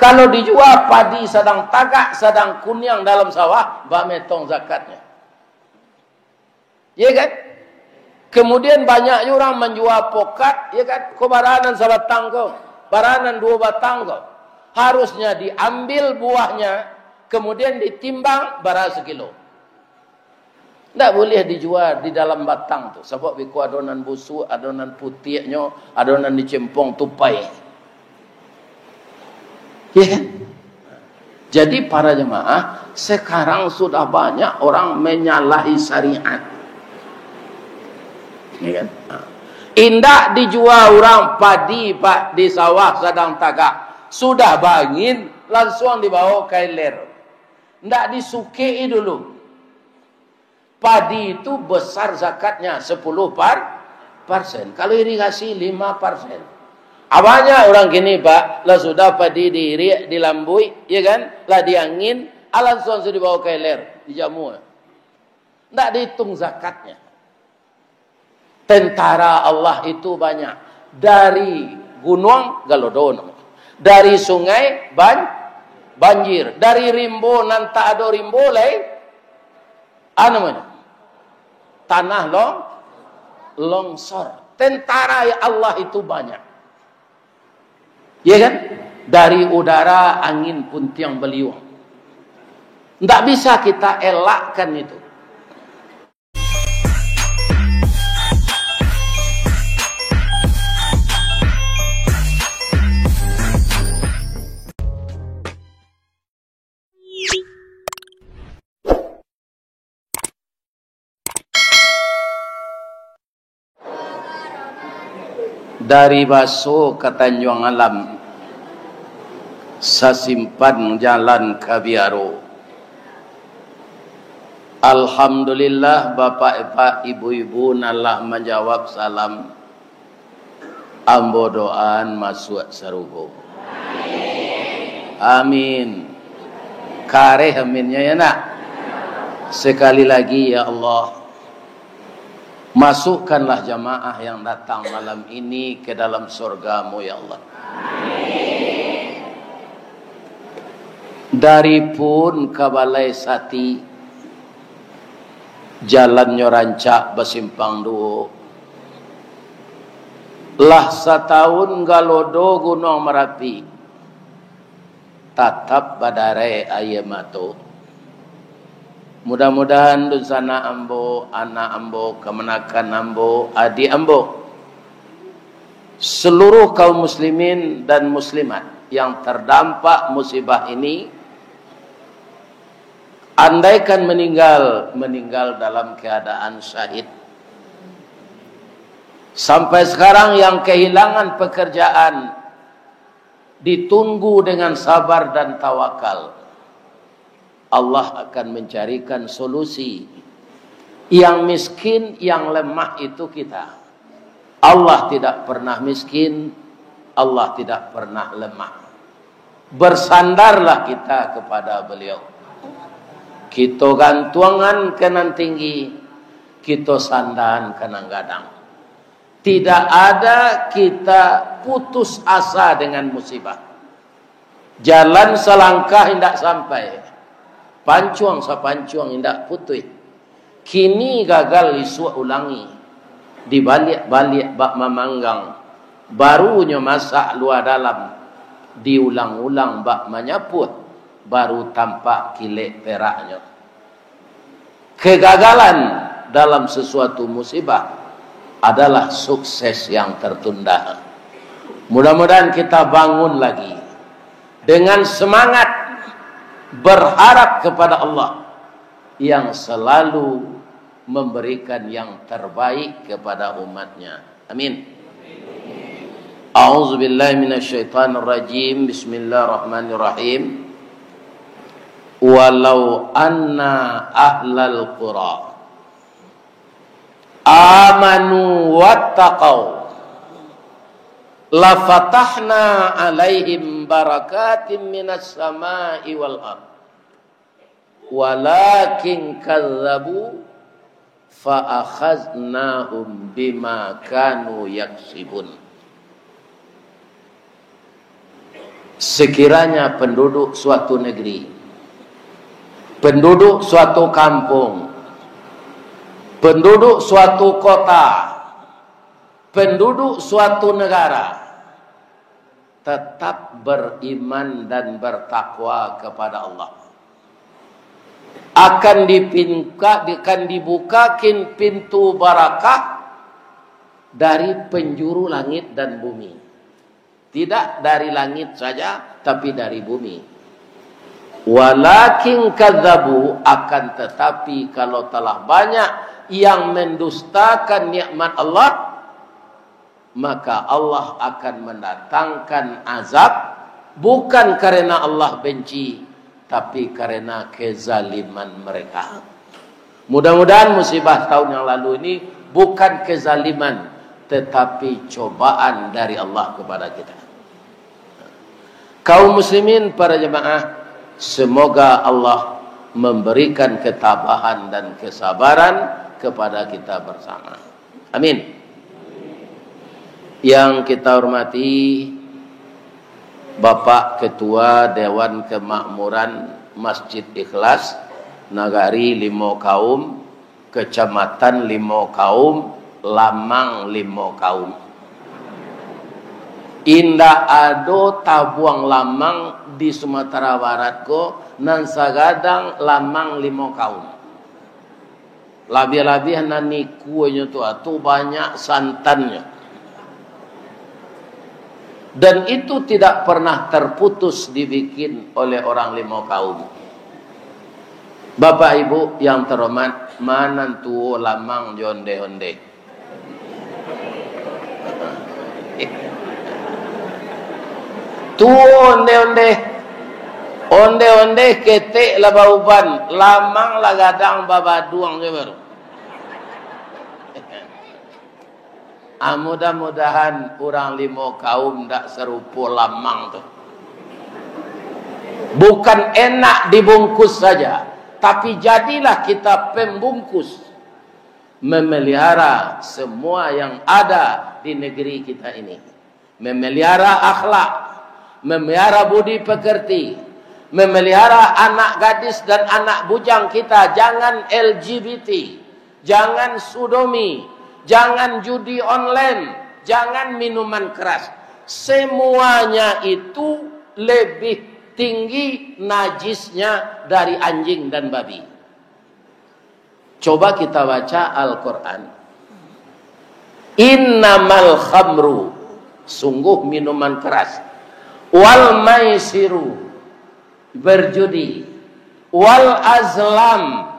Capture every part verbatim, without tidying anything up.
Kalau dijua padi sadang tagak, sadang kuniang dalam sawah, bametong zakatnyo. Iya kan? Kemudian banyak juo urang manjua pokat, iya kan? Ko bara nan sabatang ko, bara nan duo batang ko. Harusnya diambil buahnya, kemudian ditimbang bara sakilo. Ndak buliah dijua di dalam batang tu, sabab iko ado nan busuak, ado nan putiaknyo, ado nan dicempong tupai. Ya kan? Jadi para jemaah, sekarang sudah banyak orang menyalahi syariat. Ya kan? Indak dijua urang padi, Pak, di sawah sadang tagak. Sudah baangin, lansuang dibawa ka ilir. Ndak disukek-i dulu. Padi itu besar zakatnya, sepuluh par-, persen. Kalau irigasi, lima persen. Ah, banyak urang kini, Pak, lah sudah padi diiriak, dilambuik, ya kan? Lah diangin, ah, lansuang sudah dibawa ka ilir, dijamu. Ndak dihitung zakatnya. Tentara Allah itu banyak. Dari gunuang, galodo namo. Dari sungai, ban-, banjir. Dari rimbo, nan tak ado rimbo lai, anu namonyo, tanah long-, longsor. Tentara Allah itu banyak. Ya kan? Dari udara, angin puntiang baliuang. Ndak bisa kita elakkan itu. Dari Baso ka Tanjuang Alam, sasimpan jalan ka Biaro. Alhamdulillah, bapak-bapak, ibu-ibu nan lah manjawab salam. Ambo doaan masuak sarugo. Amin. Kareh aminnyo, ya nak? Sekali lagi, ya Allah, masukkanlah jamaah yang datang malam ini ke dalam surga-Mu, ya Allah. Dari Pun ka Balai Sati, jalannyo rancak, basimpang duo. Lah satahun galodo Gunuang Marapi, tatap badarek aia mato. Mudah-mudahan dunsanak ambo, anak ambo, kamanakan ambo, adiak ambo, seluruh kaum muslimin dan muslimat yang terdampak musibah ini, andaikan meninggal, meninggal dalam keadaan syahid. Sampai sekarang yang kehilangan pekerjaan, ditunggu dengan sabar dan tawakal. Allah akan mencarikan solusi. Yang miskin, yang lemah itu kita. Allah tidak pernah miskin, Allah tidak pernah lemah. Bersandarlah kita kepada Beliau. Kito gantuangan ka nan tinggi, kito sandahan ka nan gadang. Tidak ada kita putus asa dengan musibah. Jalan salangkah indak sampai, pancuang sapancuang indak putuih. Kini gagal, isuak ulangi, dibaliak-baliak bak mamanggang, barunyo masak lua dalam, diulang-ulang bak manyapuah, baru tampak kilek peraknyo. Kegagalan dalam sesuatu musibah adalah sukses yang tertunda. Mudah-mudahan kita bangun lagi dengan semangat berharap kepada Allah yang selalu memberikan yang terbaik kepada umatnya. Amin. A'udzubillahi minasyaitonirrajim. Bismillahirrahmanirrahim. Walau anna ahlal qura amanu wattaqau, lafatahna alaihim barakatim minas samai wal ard. Walakin kadzabu fa akhaznahum bima kanu yaksibun. Sekiranya penduduk suatu negeri, penduduk suatu kampung, penduduk suatu kota, penduduk suatu negara tetap beriman dan bertakwa kepada Allah, akan dipinka-, akan dibukakin pintu barakah dari penjuru langit dan bumi. Tidak dari langit saja, tapi dari bumi. Walakin kadzabu, akan tetapi kalau telah banyak yang mendustakan nikmat Allah, maka Allah akan mendatangkan azab, bukan karena Allah benci, tapi karena kezaliman mereka. Mudah-mudahan musibah tahun yang lalu ini bukan kezaliman, tetapi cobaan dari Allah kepada kita. Kaum muslimin, para jemaah, semoga Allah memberikan ketabahan dan kesabaran kepada kita bersama. Amin. Yang kita hormati Bapak Ketua Dewan Kemakmuran Masjid Ikhlas, Nagari Limo Kaum, Kecamatan Limo Kaum, Lamang Limo Kaum. Indak ado tabuang lamang di Sumatera Barat ko nan sagadang Lamang Limo Kaum. Labiah-labiah nan nikuanyo tu, ah, tu banyak santannyo. Dan itu tidak pernah terputus dibikin oleh orang Limo Kaum. Bapak Ibu yang terhormat, ma nan tuo lamang jo onde-onde? Tuo onde-onde. Onde-onde ketek lah bauban, lamang lah gadang babaduang jo baru. Ah, mudah-mudahan urang Limo Kaum ndak sarupo lamang tu. Bukan enak dibungkus saja, tapi jadilah kita pembungkus, memelihara semua yang ada di negeri kita ini. Memelihara akhlak, memelihara budi pekerti, memelihara anak gadis dan anak bujang kita, jangan L G B T, jangan sodomi, jangan judi online, jangan minuman keras. Semuanya itu lebih tinggi najisnya dari anjing dan babi. Coba kita baca Al-Quran. "Innamal khamru," sungguh minuman keras, "wal maisiru," berjudi, "wal azlam,"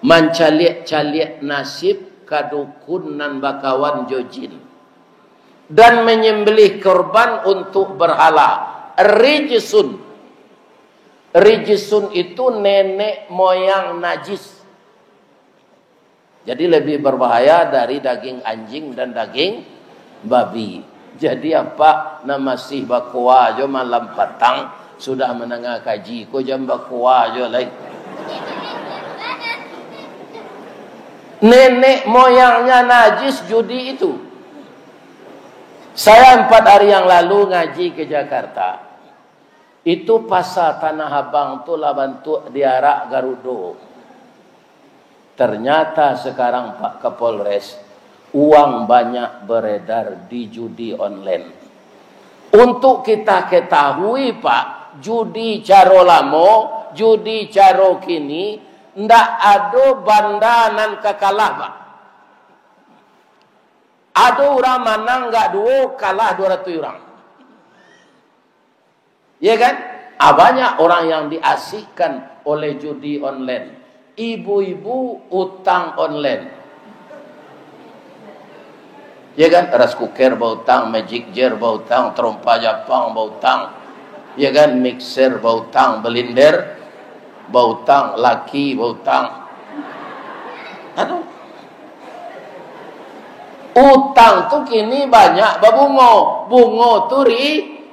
mancaliak-caliak nasib ka dukun nan bakawan jo jin, dan menyembelih korban untuk berhala, "rijsun." Rijsun itu nenek moyang najis. Jadi lebih berbahaya dari daging anjing dan daging babi. Jadi apak nan masih bakoa jo malam patang, sudah mandanga kaji ko jan bakoa jo lai. Nenek moyangnya najis judi itu. Saya empat hari yang lalu ngaji ke Jakarta. Itu pasa Tanah Abang tu lah bantuak diarak Garudo. Ternyata sekarang, Pak Kapolres, uang banyak beredar di judi online. Untuk kita ketahui, Pak, judi caro lamo, judi caro kini, ndak ado banda nan ka kalah, Pak. Ado urang manang gak duo, kalah duo ratuih urang. Ya kan? Ah, banyak orang yang diasikkan oleh judi online. Ibu-ibu utang online. Ya kan? Rice cooker bautang, Magic Jar bautang, terompa Japang bautang. Ya kan? Mixer bautang, blender bautang, laki bautang. Aduh. Utang tu kini banyak babungo. Bungo tu ri-,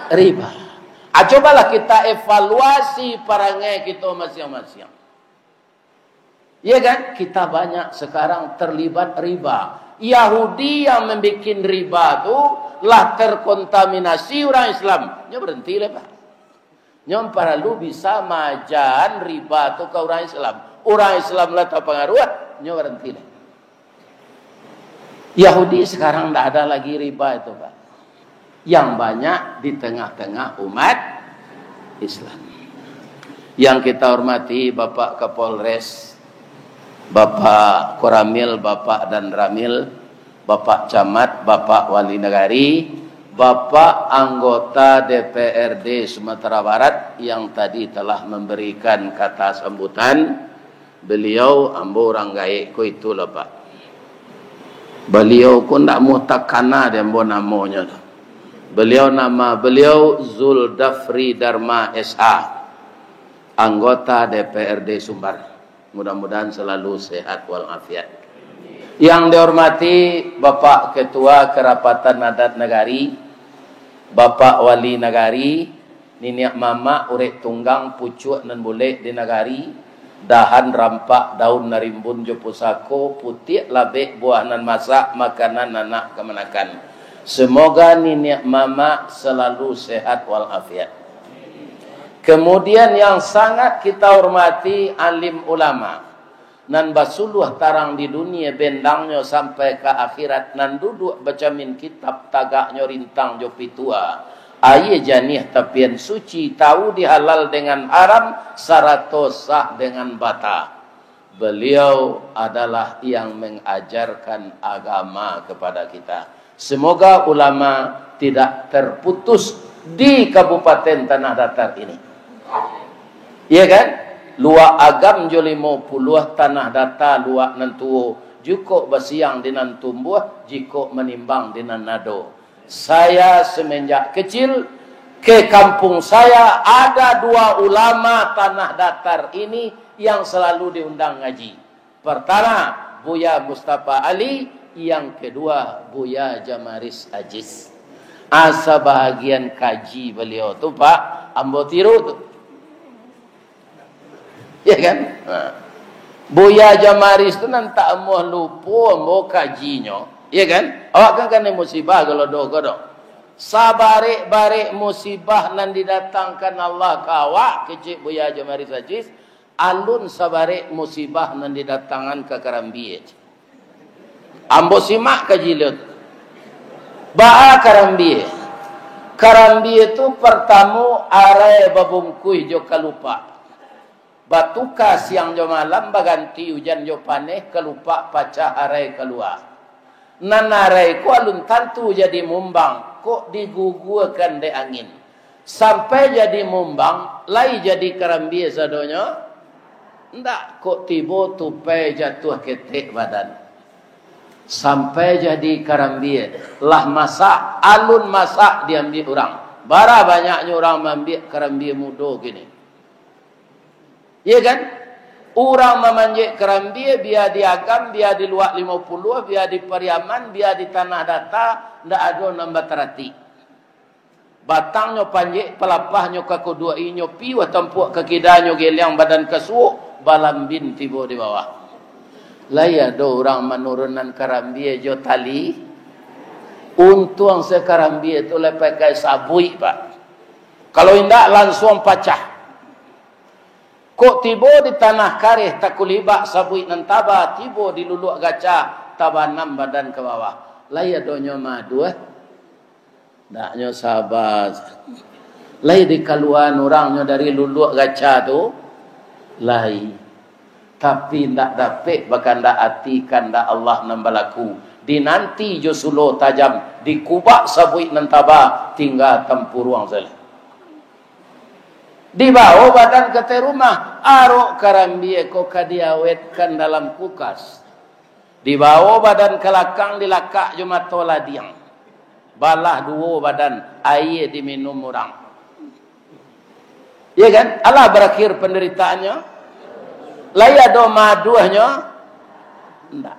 riba. Ah, cobalah kita evaluasi parangai kita masiang-masiang. Ya kan? Kita banyak sekarang terlibat riba. Yahudi yang mambuek riba tu lah terkontaminasi urang Islam. Nyo baranti lah, Pak. Nyo paralu bisa maaja riba tu ka urang Islam. Urang Islam lah tapangaruah, nyo baranti lah. Yahudi sekarang ndak ada lagi riba itu, Pak. Yang banyak di tengah-tengah umat Islam. Yang kita hormati Bapak Kapolres, Bapak Koramil, Bapak Danramil, Bapak Camat, Bapak Wali Nagari, Bapak anggota D P R D Sumatera Barat yang tadi telah memberikan kata sambutan, beliau, ambo urang gaek ko itulah, Pak. Beliau ko ndak muah takana di ambo namonyo tu. Beliau, nama beliau Zuldafri Darma S A, anggota D P R D Sumbar. Mudah-mudahan selalu sehat walafiat. Yang dihormati Bapak Ketua Kerapatan Adat Nagari, Bapak Wali Nagari, niniak mamak urek tunggang pucuak nan bulek di nagari, dahan rampak daun nan rimbun jo pusako, putiak labek buah nan masak, makanan anak kamanakan. Semoga niniak mamak selalu sehat walafiat. Kemudian yang sangat kita hormati alim ulama, nan basuluah tarang di dunia, bendangnyo sampai ka akhirat, nan duduak bacamin kitab, tagaknyo rintang jo pitua, aia janiah tapian suci, tahu di halal dengan haram, sarato sah dengan bata. Beliau adalah yang mengajarkan agama kepada kita. Semoga ulama tidak terputus di Kabupaten Tanah Datar ini. Iya kan? Luak Agam jo Limo Puluah, Tanah Datar luak nan tuo, jikok basiang di nan tumbuah, jikok manimbang di nan ado. Saya semenjak kecil, ke kampung saya ada dua ulama Tanah Datar ini yang selalu diundang ngaji. Pertama, Buya Mustafa Ali, yang kedua, Buya Jamaris Aziz. Asa bahagian kaji beliau tu, Pak, ambo tiru tu. Ya kan? Ha. Buya Jamaris tu nan tak amuah lupo ambo kajinyo. Ya kan? Awak kan kanai musibah kalau doh ko doh. Sabarek-barek musibah nan didatangkan Allah ka awak, kecek Buya Jamaris Aziz, alun sabarek musibah nan didatangan ka karambia. Ambo simak kaji baliau tu. Baa karambia? Karambia tu, partamo, arai babungkuih jo kalupak. Batuka siang jo malam, baganti ujan jo paneh, kalupak pacah, arai kalua. Nan arai ko alun tantu jadi mumbang, kok diguguakan dek angin. Sampai jadi mumbang, lai jadi karambia sadonyo? Ndak, kok tibo tupai jatuah ketek badan. Sampai jadi karambia, lah masak, alun masak diambiak urang. Bara banyaknyo urang maambiak karambia mudo kini. Iya kan? Urang mamanjek karambia, bia di Agam, bia di Luak Limo Puluah, bia di Pariaman, bia di Tanah Data, ndak ado nan bataratik. Batangnyo panjek, palapahnyo kakuduak inyo, piuah tampuak ka kida, nyo geliang badan ka suok, balambin tibo di bawah. Lai ado urang manurunan karambia jo tali? Untuang se karambia tu lai pakai sabuik, Pak. Kalau indak, lansuang pacah. Kok tibo di tanah kareh, takulibak sabuik nan taba, tibo di luluak gaca, tabanam badan ka bawah. Lai adonyo madu, eh? Ndaknyo saba. Lai dikaluaan urangnyo dari luluak gaca tu? Lai. Tapi ndak dapek bakandak ati, kandak Allah nan balaku. Dinanti jo sulo tajam, dikubak sabuik nan taba, tingga tampuruang sajo. Dibawo badan ka ateh rumah, arok karambia ko ka diawetkan dalam kulkas. Dibawo badan ka lakang, dilakak jo mato ladiang. Balah duo badan, aia diminum urang. Iya kan? Alah barakhir pandaritaannyo? Lai ado maduahnyo? Ndak.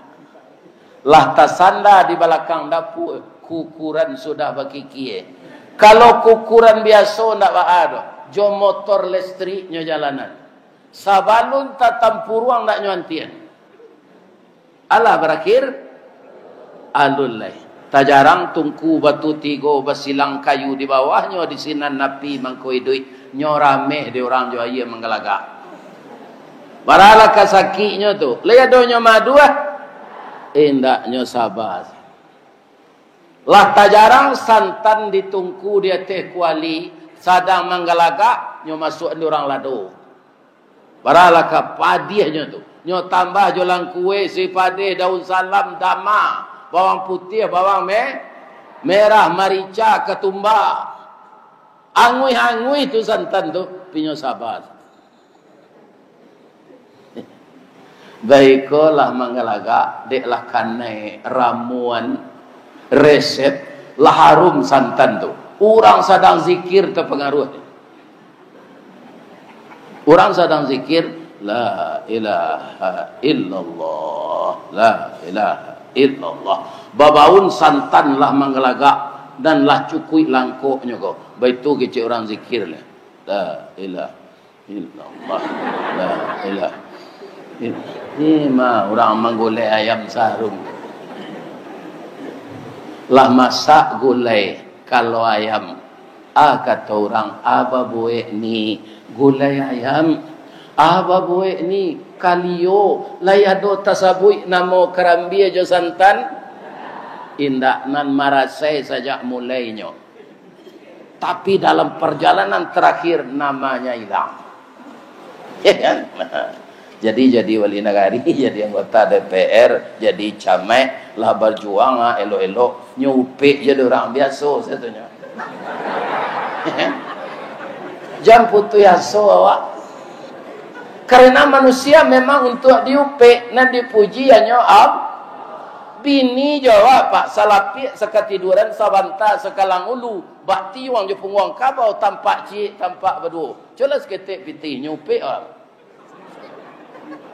Lah tasanda di balakang dapua, kukuran sudah bakikia. Kalau kukuran biaso ndak baa doh, jo motor lestriknyo jalanan. Sabalun tatampuruang ndak nyo antian. Alah barakhir, Alun lai. Tajarang tungku batu tigo, basilang kayu di bawahnyo, di sinan api mangko iduik. Nyo rameh di urang jo aia manggalagak. Baralah ka sakiknyo tu. Lai ado nyo madu ah? Indak, nyo saba. Lah tajarang santan di tungku di ateh kuali, sadang manggalagak, nyo masuak di urang lado. Baralah ka padiahnyo tu. Nyo tambah jo langkue, sipadeh, daun salam, dama, bawang putiah, bawang me-, merah, marica, katumba. Anguih-anguih tu santan tu, pinyo saba. Baiko lah manggalagak, dek lah kanai ramuan, resep, lah harum santan tu. Urang sadang zikir tapangaruah. Urang sadang zikir, "La ilaha illallah, la ilaha illallah." Babaun santan lah manggalagak, dan lah cukuik langkoknyo ko. Baitu kecek urang zikir lah. "La ilaha illallah, la ilaha illallah." Ni mah urang manggulai ayam sarung. Lah masak gulai, kalau ayam, ah, kato urang, "Ah, babuek ni gulai ayam, ah, babuek ni kalio, lai ado tasabuik namo karambia jo santan?" Indak, nan marasai sajak mulainyo. Tapi dalam perjalanan terakhir, namanya hilang. Ya kan? Jadi, jadi wali nagari, jadi anggota D P R, jadi camat, lah bajuang, ah, elok-elok, nyo upek je dek urang biaso, satunyo. Jan putuih aso awak. Karena manusia memang untuak diupek, nan dipuji hanyo Al-, bini jo awak, Pak, salapiak sakatiduran, sabanta sakalang ulu, bak tiuang jo punguang kabau, tampak ciek, tampak baduo. Cubolah saketek pitih, nyo upek awak.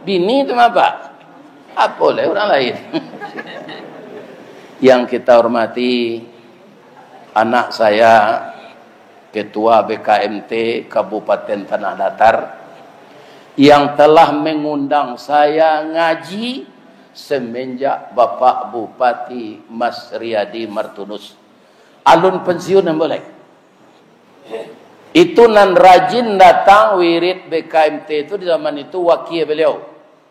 Bini tu mah, Pak. Apo lai urang lain. Yang kita hormati, anak saya, Ketua B K M T Kabupaten Tanah Datar, yang telah mengundang saya ngaji semenjak Bapak Bupati Mas Riyadi Martunus. Alun pensiun, ambo lai. Itu nan rajin datang wirid B K M T tu di zaman itu wakia beliau,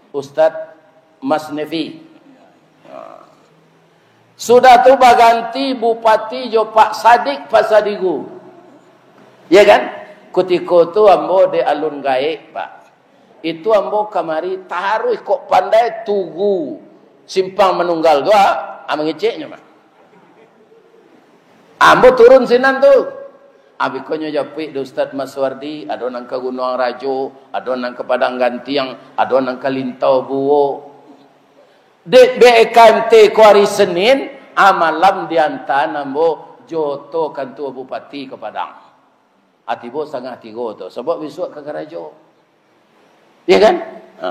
Ustadz Mas Nevi. Sudah tu baganti bupati jo Pak Sadik Pasadigu. Ya kan? Kutiko tu ambo dek alun gaek, Pak. Itu ambo kamari taruih kok pandai tugu simpang manunggal tu, ah, ah, mangeceknyo mah. Ambo turun sinan tu. Abih ko nyo japuik di Ustadz Maswardi, ado nan ka Gunuang Rajo, ado nan ka Padang Gantiang, ado nan ka Lintau Buo. Dek B K M T ko ari Senin, ah, malam diantaan ambo jo oto kantua bupati ka Padang. Ah, tibo satangah tigo tu, sabab bisuak ka karajo. Ya kan? Ha.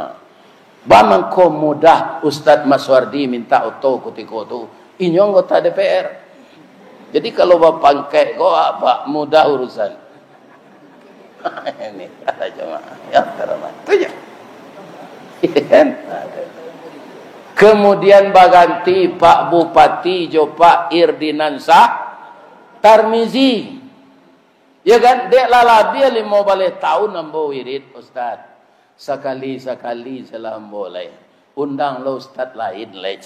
Baa mangko mudah Ustadz Maswardi minta oto kutiko tu? Inyo anggota D P R. Jadi, kalau bapangkek ko, apa mudah urusan. Ini kata jemaah yang terhormat. Tu je. Ya kan? Kemudian baganti Pak Bupati jo Pak Irdinansah Tarmizi. Ya kan? Dek lah labiah limo baleh taun ambo wirid, Ustaz. Sakali-sakali salah ambo lai. Undang lo ustaz lain lai.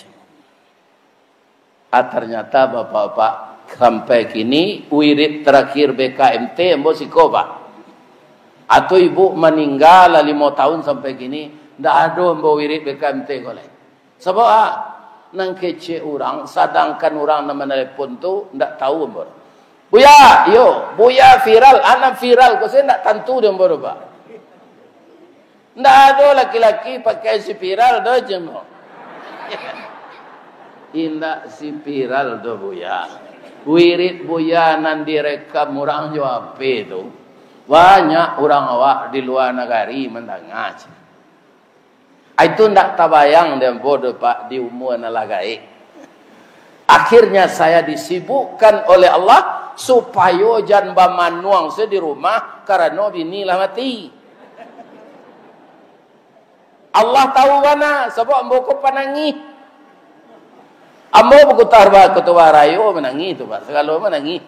Ah, ternyata bapak-bapak, sampai kini wirid terakhir B K M T ambo siko, Pak. Atau ibu maningga lah limo taun sampai kini, ndak ado ambo wirid B K M T ko lai. Sabab, ah, nan kecek urang, sadangkan urang nan manalepon tu ndak tahu ambo. "Buya, iyo, Buya viral, anak viral ko," saya ndak tantu di ambo tu, Pak. Ndak ado laki-laki pakai spiral doh, cemo. Indak spiral doh, Buya. Wirid Buya nan direkam urang jo H P tu, banyak urang awak di lua nagari mandanga, cemo. Itu ndak tabayang di ambo tu, Pak, di umua nan lah gaek. Akhirnya saya disibukkan oleh Allah, supayo jan bamanuang se di rumah, karano bini lah mati. Allah tahu bana, sabab ambo ko panangih. Ambo bakuta-, bakutuba rayo manangih tu, Pak. Sagalo manangih.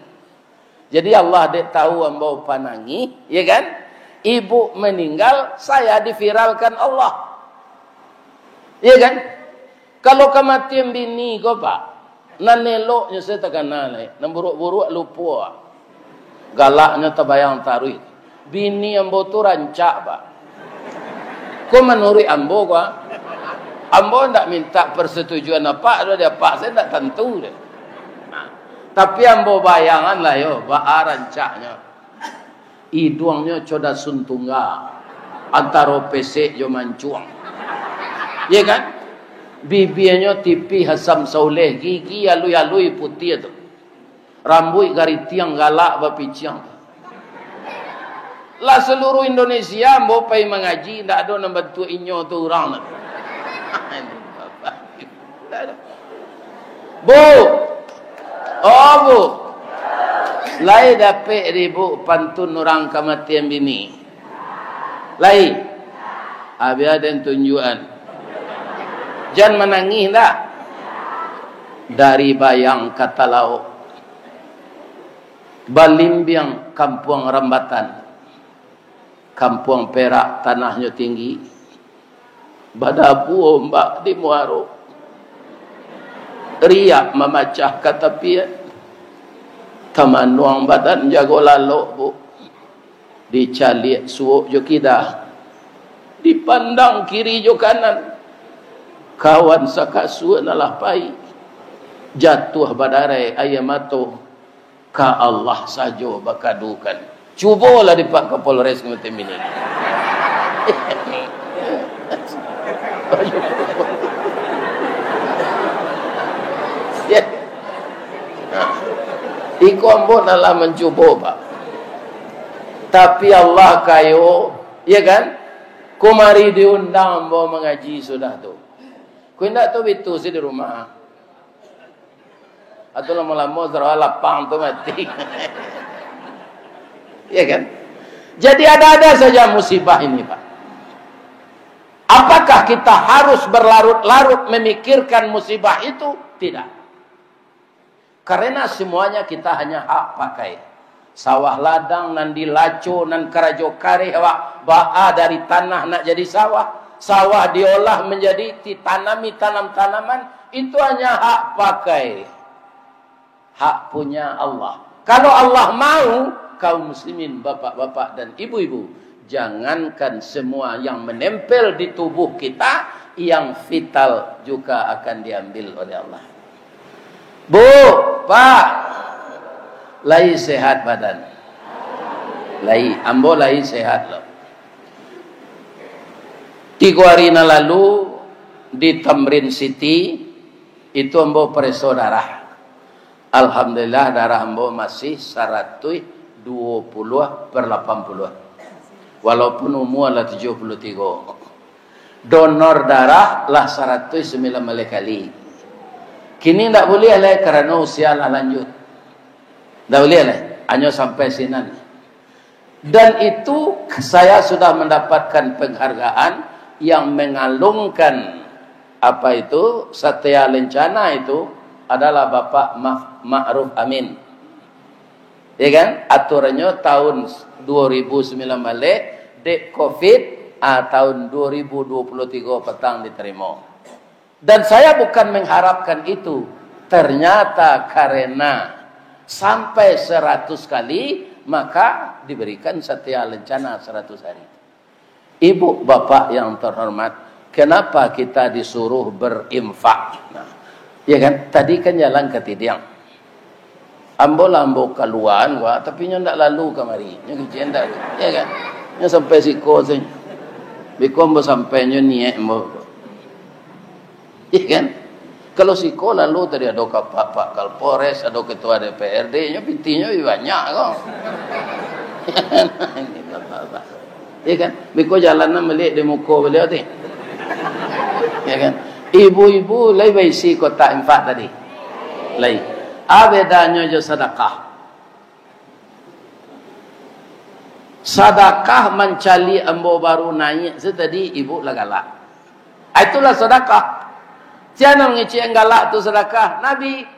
Jadi Allah dek tahu ambo panangih, ya kan? Ibu meninggal, saya diviralkan Allah. Ya kan? Kalau kamatian bini ko, Pak, nan eloknyo saya takana lai, nan buruak-buruak lupo. Galaknyo tabayang taruih. Bini ambo tu rancak, Pak. Ko manuruik ambo ko, ah. Ambo ndak minta persetujuan apak, kalau di apak saya ndak tantu deh. Nah, tapi ambo bayangan lah yo, baa rancaknyo. Iduangnyo coda suntunga, antaro pesek jo mancuang. Ye kan? Bibianyo tipih asam sauleh, gigi alui-alui putiah tu. Rambuik garitiang galak bapiciang. Lah saluruh Indonesia ambo pai mangaji, ndak ado nan bantuak inyo tu urang tu. Ndak ado. Bu! Oh, Bu! Lai dapek di Bu pantun urang kamatian bini? Lai? Abih den tunjuakan. Jan manangih ndak? Dari Bayang ka Talaok. Balimbiang Kampuang Rambatan, Kampuang Perak tanahnyo tinggi, badabu ombak di muaro, riak mamacah ka tapian, tamanuang badan jago lalok, Bu, dicaliak suok jo kida, dipandang kiri jo kanan, kawan sakasua nan lah pai, jatuah badarai aia mato, ka Allah sajo bakadukan. Cubolah di Pak Kapolres Kota Miling. Ya. Nah. Iko ambo nan lah mancubo, Pak. Tapi Allah kayo, ya kan? Kumari diundang ambo mangaji sudah tu. Ko indak tu bitu si di rumah. Atau lamo-lamo sarawa lapang tu mati. Ya kan? Jadi ada-ada saja musibah ini, Pak. Apakah kita harus berlarut-larut memikirkan musibah itu? Tidak. Karena semuanya kita hanya hak pakai. Sawah ladang nan dilaco, nan karajo kareh awak, baa dari tanah nak jadi sawah. Sawah diolah menjadi ditanami tanam-tanaman, itu hanya hak pakai. Hak punya Allah. Kalau Allah mau, kaum muslimin, bapak-bapak dan ibu-ibu, jangankan semua yang menempel di tubuh kita, yang vital juga akan diambil oleh Allah. Bu, Pak, lai sehat badan? Lai, ambo lai sehat lo. Tigo hari nan lalu di Tamrin City, itu ambo pareso darah. Alhamdulillah, darah ambo masih saratuih duo puluah per lapan puluah. Walaupun umua lah tujuah puluah tigo. Donor darah lah saratuih sambilan baleh kali. Kini ndak buliah lai karano usia lah lanjut. Ndak buliah lai, hanyo sampai sinan. Dan itu saya sudah mendapatkan penghargaan yang mengalungkan, apa itu, Satya Lencana itu adalah Bapak Ma-, Ma'ruf Amin. Ya kan? Aturannya tahun dua ribu sembilan balik, dek covid, ah, tahun dua ribu dua puluh tiga patang diterima. Dan saya bukan mengharapkan itu. Ternyata karena sampai seratus kali, maka diberikan Satya Lencana seratus hari. Ibu bapak yang terhormat, kenapa kita disuruh berinfak? Nah, ya kan? Tadi kan jalan katidiang. Ambo lah ambo kaluaan, wah, tapi nyo ndak lalu kamari. Nyo kecek ndak, ya kan? Nyo sampai siko sajo. Biko ambo sampai nyo niaik ambo. Ya kan? Kalau siko lalu tadi ado Pak, Pak Kapolres, ado ketua D P R D, nyo pitinyo lebih banyak ko. Ya kan? Biko jalanan baliak di muko baliau ti. Ya kan? Ibu-ibu lai baisi kotak infak tadi. Lai. A bedanyo jo sadakah. Sadakah mancaliak ambo baru naiak se tadi, ibu lah galak. Ah, itulah sadakah. Sia nan ngecek galak tu sadakah. Nabi,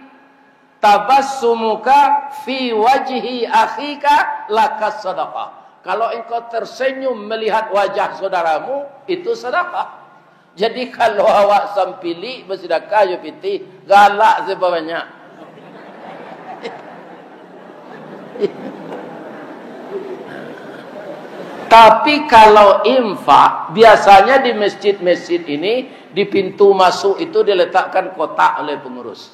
"Tabassumuka fi wajhi akhika laka sadaqah." Kalau engkau tersenyum melihat wajah saudaramu, itu sadakah. Jadi, kalau awak sampilik basidakah jo pitih, galak sabanyak. Tapi kalau infak, biasanya di masjid-masjid ini, di pintu masuk itu diletakkan kotak oleh pengurus.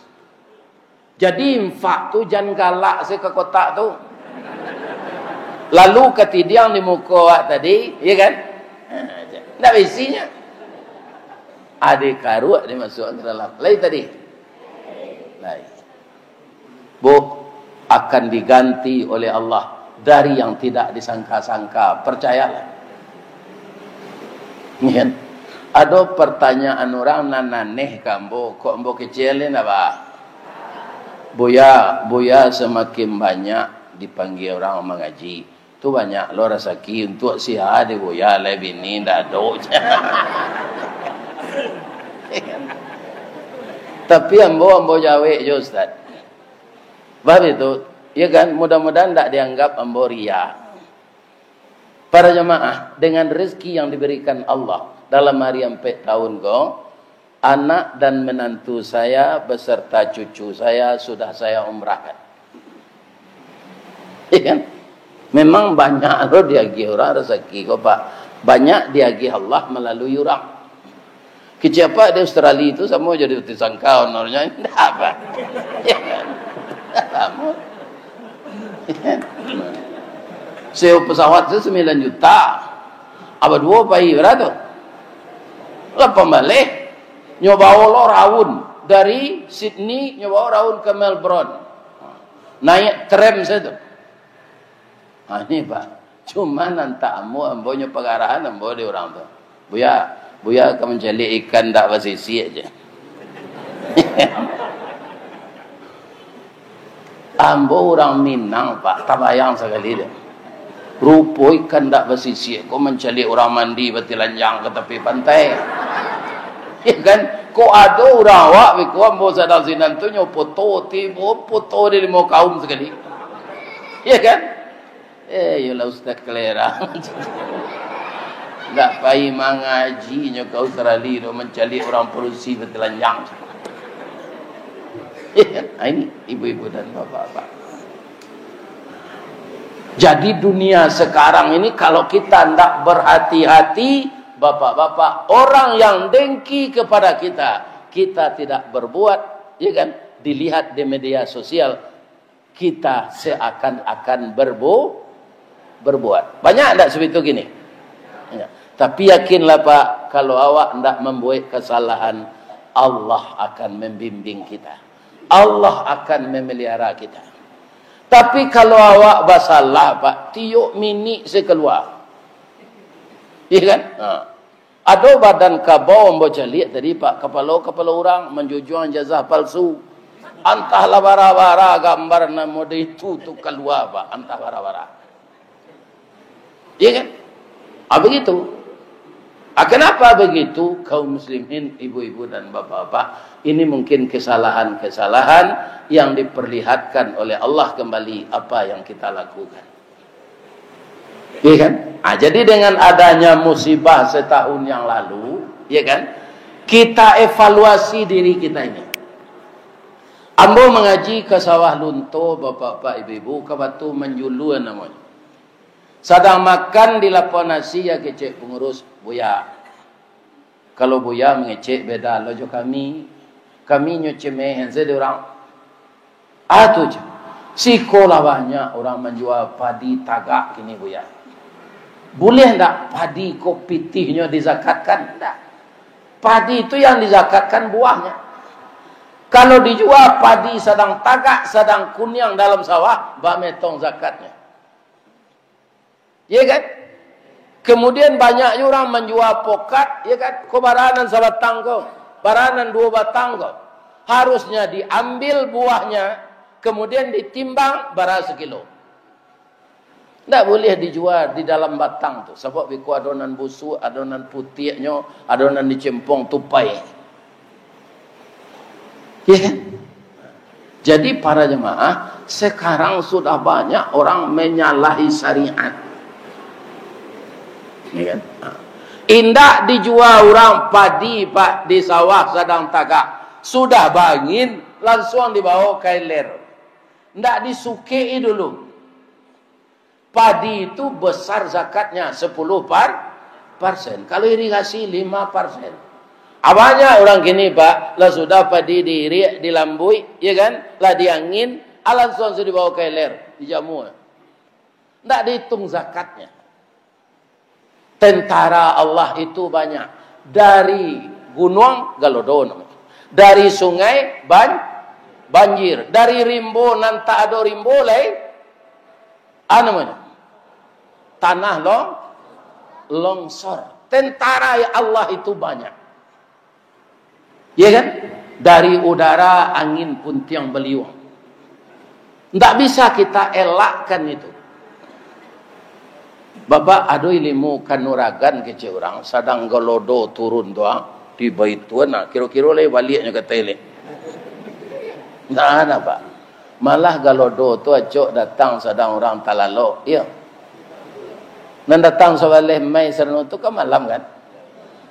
Jadi, infak tu jan galak se ka kotak tu. Lalu katidiang di muko awak tadi, ya kan? Ha, ndak baisinyo. Ade karuak dimasuakan ka dalam. Lain tadi? Lain. Bu, akan diganti oleh Allah dari yang tidak disangka-sangka. Percayalah. Kan? Ado pertanyaan urang nan aneh ka ambo, kok ambo kecek ni ndak ba? Buya, Buya samakin banyak dipanggia urang mangaji, tu banyak lo rasaki untuak sia di Buya, lai bini ndak ado. Tapi ambo, ambo jawek jo, Ustaz. Bab itu, ya kan, mudah-mudahan ndak dianggap ambo riya. Para jamaah, dengan rezeki yang diberikan Allah dalam hari ampek tahun ko, anak dan menantu saya beserta cucu saya sudah saya umrahkan. Ya kan? Memang banyak lo diagih urang rasaki ko, Pak. Banyak diagih Allah malalui urang. Kecek apak di Australia tu samo jo di Utisangka honornyo, indak, Pak. Ya kan? Samo. Sewa pesawat tu sembilan juta. Abah duo pai bara tu? Lapan baleh. Nyo bao lo raun dari Sydney, nyo bao raun ka Melbourne. Naiak tram sajo tu. Ha, ni, Pak. Cuman antak ambo, ambo nyo pagarahan ambo di urang tu. "Buya, Buya ka mancaliak ikan ndak basisiak," je. Ambo urang Minang, Pak, tabayang sakali tu. Rupo ikan ndak basisiak ko mancaliak urang mandi batilanjang ka tapi pantai. Ya kan? Kok ado urang awak biko, ambo sadang sinan tu nyo poto, tibo poto di limo kaum sakali. Ya kan? Eh, iyolah Ustaz Kalera. Ndak pai mangaji nyo ka Australia tu, mancaliak urang padusi batilanjang. Ah, ini ibu-ibu dan bapak-bapak. Jadi dunia sekarang ini kalau kita ndak berhati-hati, bapak-bapak, orang yang dengki kepada kita, kita tidak berbuat, ya kan? Dilihat di media sosial, kita seakan-akan berbu-, berbuat. Banyak ndak seperti itu kini? Ya. Tapi yakinlah, Pak, kalau awak ndak membuat kesalahan, Allah akan membimbing kita. Allah akan memelihara kita. Tapi kalau awak basalah, Pak, tiok minik se kalua. Iya kan? Ha. Ado badan kabau ambo caliak tadi, Pak, kapalo-kapalo urang manjujuang ijazah palsu. Antahlah bara-bara gambar nan model itu tu kalua, Pak, antah bara-bara. Iya kan? Ah, begitu. Ah, kenapa begitu, kaum muslimin, ibu-ibu dan bapak-bapak? Ini mungkin kesalahan-kesalahan yang diperlihatkan oleh Allah kembali apa yang kita lakukan. Iya kan? Ah, jadi dengan adanya musibah setahun yang lalu, ya kan? Kita evaluasi diri kita ini. Ambo mangaji ka Sawah Lunto, bapak-bapak, ibu-ibu, ka Batu Manjulun namonyo. Sadang makan di lapau nasi, ya kecek pangurus, "Buya, kalau Buya mangecek beda lo jo kami, kami nyo cemehan sajo dek urang." Ah, tu je. Siko lah banyak urang manjua padi tagak kini, Buya. Buliah ndak padi ko pitihnyo dizakatkan? Ndak. Padi tu yang dizakatkan buahnyo. Kalau dijua padi sadang tagak, sadang kuniang dalam sawah, baa metong zakatnyo? Ya kan? Kemudian banyak juo urang manjua pokat, ya kan? Ko bara nan sabatang ko, bara nan duo batang ko. Harusnya diambil buahnya, kemudian ditimbang bara sakilo. Ndak buliah dijua di dalam batang tu, sabab iko ado nan busuak, ado nan putiaknyo, ado nan dicempong tupai. Ya kan? Jadi, para jemaah, sekarang sudah banyak orang menyalahi syariat. Ya kan? Indak dijua urang padi, Pak, di sawah sadang tagak. Sudah baangin, lansuang dibawa ka ilir. Ndak disukek dulu. Padi itu besar zakatnya, sepuluh par-, persen. Kalau irigasi, lima persen. Ah, banyak urang kini, Pak, lah sudah padi diirik, dilambuik, ya kan? Lah diangin, ah, lansuang sudah dibawa ka ilir, dijamu. Ndak dihitung zakatnya. Tentara Allah itu banyak. Dari gunuang, galodo namonyo. Dari sungai, ban-, banjir. Dari rimbo nan tak ado rimbo lai, a namonyo, tanah long-, longsor. Tentara Allah itu banyak. Ya kan? Dari udara, angin puntiang baliuang. Ndak bisa kita elakkan itu. Bapak, ado ilimu kanuragan kecek urang, sadang galodo turun tu, ah, tiba itu, nah, kiro-kiro lai baliaknyo ka Thailand. Ndak ada, Pak. Malah galodo tu acok datang sadang urang talalok, iyo. Nan datang sabaleh mai sarano tu kan malam, kan?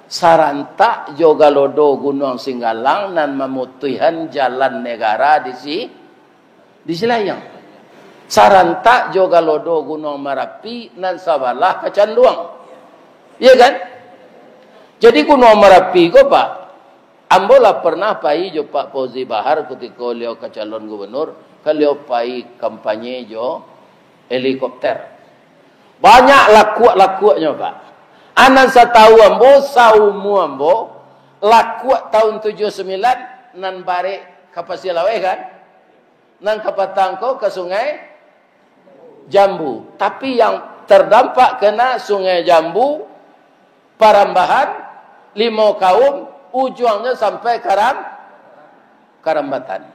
Sarantak jo galodo Gunuang Singgalang nan mamutuihan jalan negara di si-, di Silayang. Sarantak jo galodo Gunuang Marapi nan sabalah kacanduang. Iya kan? Jadi Gunuang Marapi ko, Pak, ambo lah pernah pai jo Pak Fauzi Bahar kutiko baliau ka calon gubernur, baliau pai kampanye jo helikopter. Banyak lakuak-lakuaknyo, Pak. A nan satau ambo, saumua ambo, lakuak tahun tujuah sambilan, nan barek ka Pasia Laweh, kan? Nan kapatang ko ka Sungai Jambu. Tapi yang terdampak kena Sungai Jambu, Parambahan, Limau Kaum, ujuangnyo sampai Karam-, Karambatan.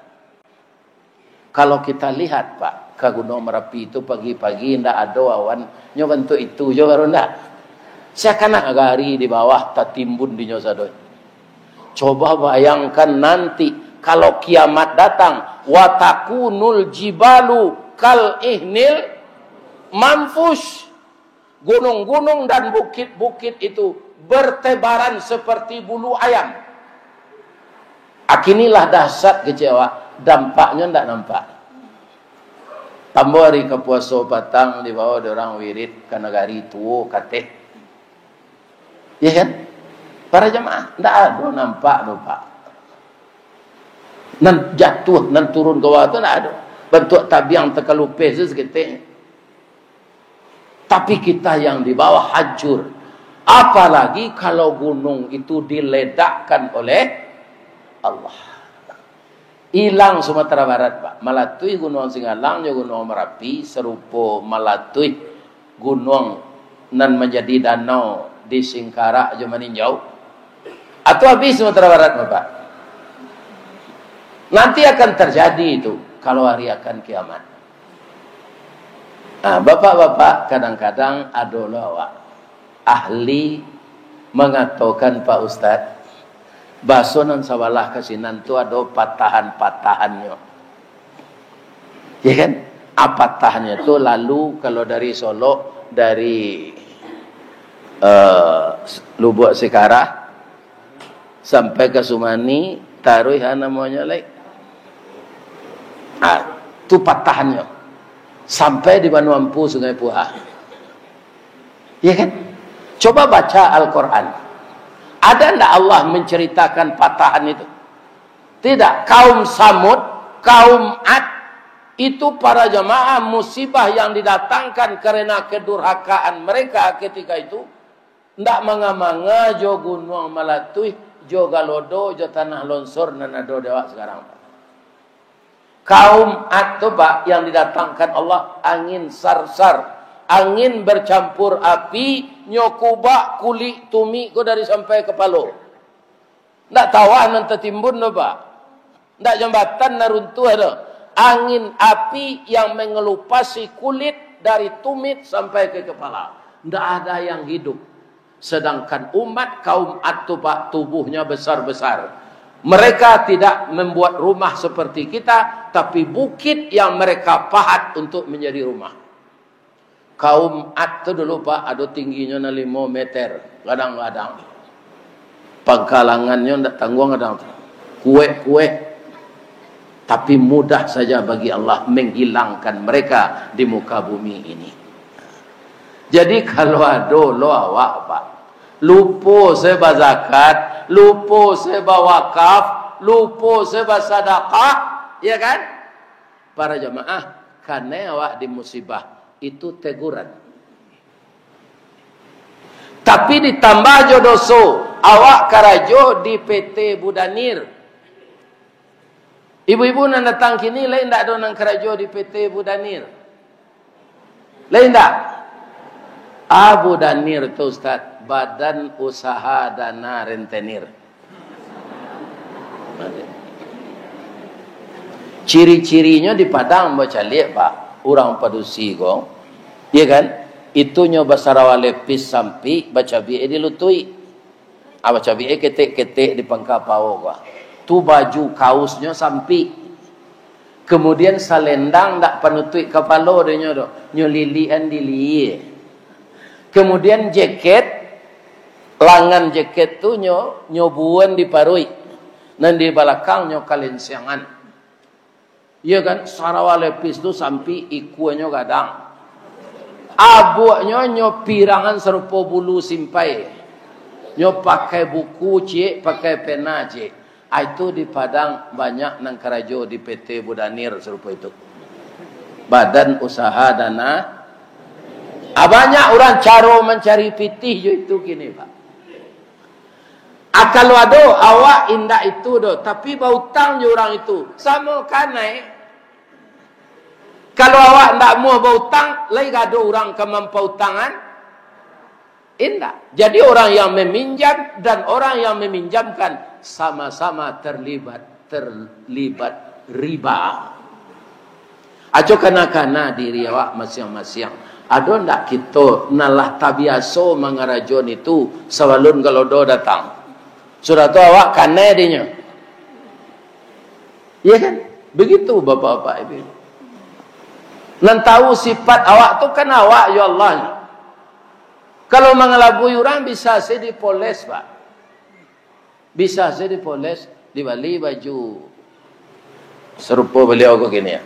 Kalau kita lihat, Pak, ka Gunuang Marapi tu pagi-pagi ndak ado awan, nyo bantuak itu jo baru ndak? Seakan-akan gari di bawah tatimbun dinyo sadonyo. Coba bayangkan nanti kalau kiamat datang, "Wa takunul jibalu kal ihnil manfush." Gunung-gunung dan bukit-bukit itu bertebaran seperti bulu ayam. Akinilah dahsyat kecek awak, dampaknyo ndak nampak. Tambah ari ka puaso patang dibawa dek urang wirid ka nagari tuo, kateh. Ya kan? Para jamaah, ndak ado nampak tu, Pak. Nan jatuah, nan turun ka bawah tu ndak ado. Bantuak tabiang takalupeh tu saketek. Tapi kita yang di bawah hancur. Apalagi kalau gunung itu diledakkan oleh Allah. Ilang Sumatera Barat, Pak. Malatuih Gunuang Singgalang jo Gunuang Marapi, sarupo malatuih gunuang nan manjadi danau di Singkarak jo Maninjau. Atau habis Sumatera Barat, Bapak? Nanti akan terjadi itu kalau hari akan kiamat. Nah, bapak-bapak, kadang-kadang ado lo awak ahli mangatokan, "Pak Ustaz, baso nan sabalah ka sinan tu ado patahan-patahannyo." Ya kan? Ah, patahannyo tu lalu kalau dari Solok, dari, eh, Lubuak Sikarah, sampai ka Sumani, taruih ha namonyo lai. Ah, tu patahannyo. Sampai di Banua Ampu, Sungai Puha. Ya kan? Coba baca Al-Quran. Ada ndak Allah menceritakan patahan itu? Tidak. Kaum Samud, kaum Ad, itu para jamaah musibah yang didatangkan karena kedurhakaan mereka ketika itu, ndak manga-manga jo gunuang malatuih, jo galodo, jo tanah lonsor nan ado di awak sekarang. Kaum Ad tu, Pak, yang didatangkan Allah angin sarsar, angin bercampur api, nyo kubak kulik tumik ko dari sampai kapalo. Ndak tawah nan tatimbun tu, Pak. Ndak jambatan nan runtuah tu. Angin api yang mengelupasi kulit dari tumit sampai ke kepala. Ndak ada yang hidup. Sedangkan umat kaum Ad tu, Pak, tubuhnya besar-besar. Mereka tidak membuat rumah seperti kita, tapi bukit yang mereka pahat untuk menjadi rumah. Kaum Ad tu dulu, Pak, ado tingginyo nan limo meter, gadang-gadang. Pangkalangannyo ndak tangguang gadang tu. Kuek-kuek. Tapi mudah saja bagi Allah menghilangkan mereka di muka bumi ini. Jadi, kalau ado lo awak, Pak, lupo se bazakat, lupo se bawakaf, lupo se basadakah, ya kan? Para jamaah, kanai awak di musibah, itu teguran. Tapi ditambah jo doso, awak karajo di P T Budanir. Ibu-ibu nan datang kini, lai ndak ado nan karajo di P T Budanir? Lai ndak? Abu Danir tu, Ustaz, Badan Usaha Dana Rentenir. Ciri-cirinyo di Padang bacaliak, Pak, urang padusi ko, ya kan? Itunyo basarawa lepis sampik, bacabiak di lutuik. Ah, bacabiak ketek-ketek di pangka pawo ko. Tu baju kausnyo sampik. Kemudian salendang ndak panutuik kapalo dek nyo doh, nyo lilikan di lihia. Kemudian jaket, langan jaket tu nyo, nyo buan di paruik, nan di balakang nyo kalensiangan. Iyo kan, sarawa lepis tu sampik, ikuanyo gadang. Abuaknyo nyo pirangan sarupo bulu simpai. Nyo pakai buku ciek, pakai pena ciek. Ah, itu di Padang banyak nan karajo di P T Budanir sarupo itu. Badan Usaha Dana. Ah, banyak urang caro mancari pitih jo itu kini, Pak. Ah, kalau ado, awak indak itu doh, tapi bautang jo urang itu. Samo kanai. Kalau awak ndak amuah bautang, lai ka ado urang ka mampautangan? Indak. Jadi, orang yang meminjam dan orang yang meminjamkan sama-sama terlibat, terlibat riba. Aco kana-kana diri awak masiang-masiang. Ado ndak kito nan lah tabiaso mangarajoan itu sabalun galodo datang? Sudah tu awak kanai dinyo. Iya kan? Begitu, bapak-bapak, ibu-ibu. Nan tahu sifat awak tu kan awak, ya Allah. Kalau mangalabui urang, bisa se dipoles, Pak. Bisa se dipoles, dibali baju sarupo baliau ko kini, ya.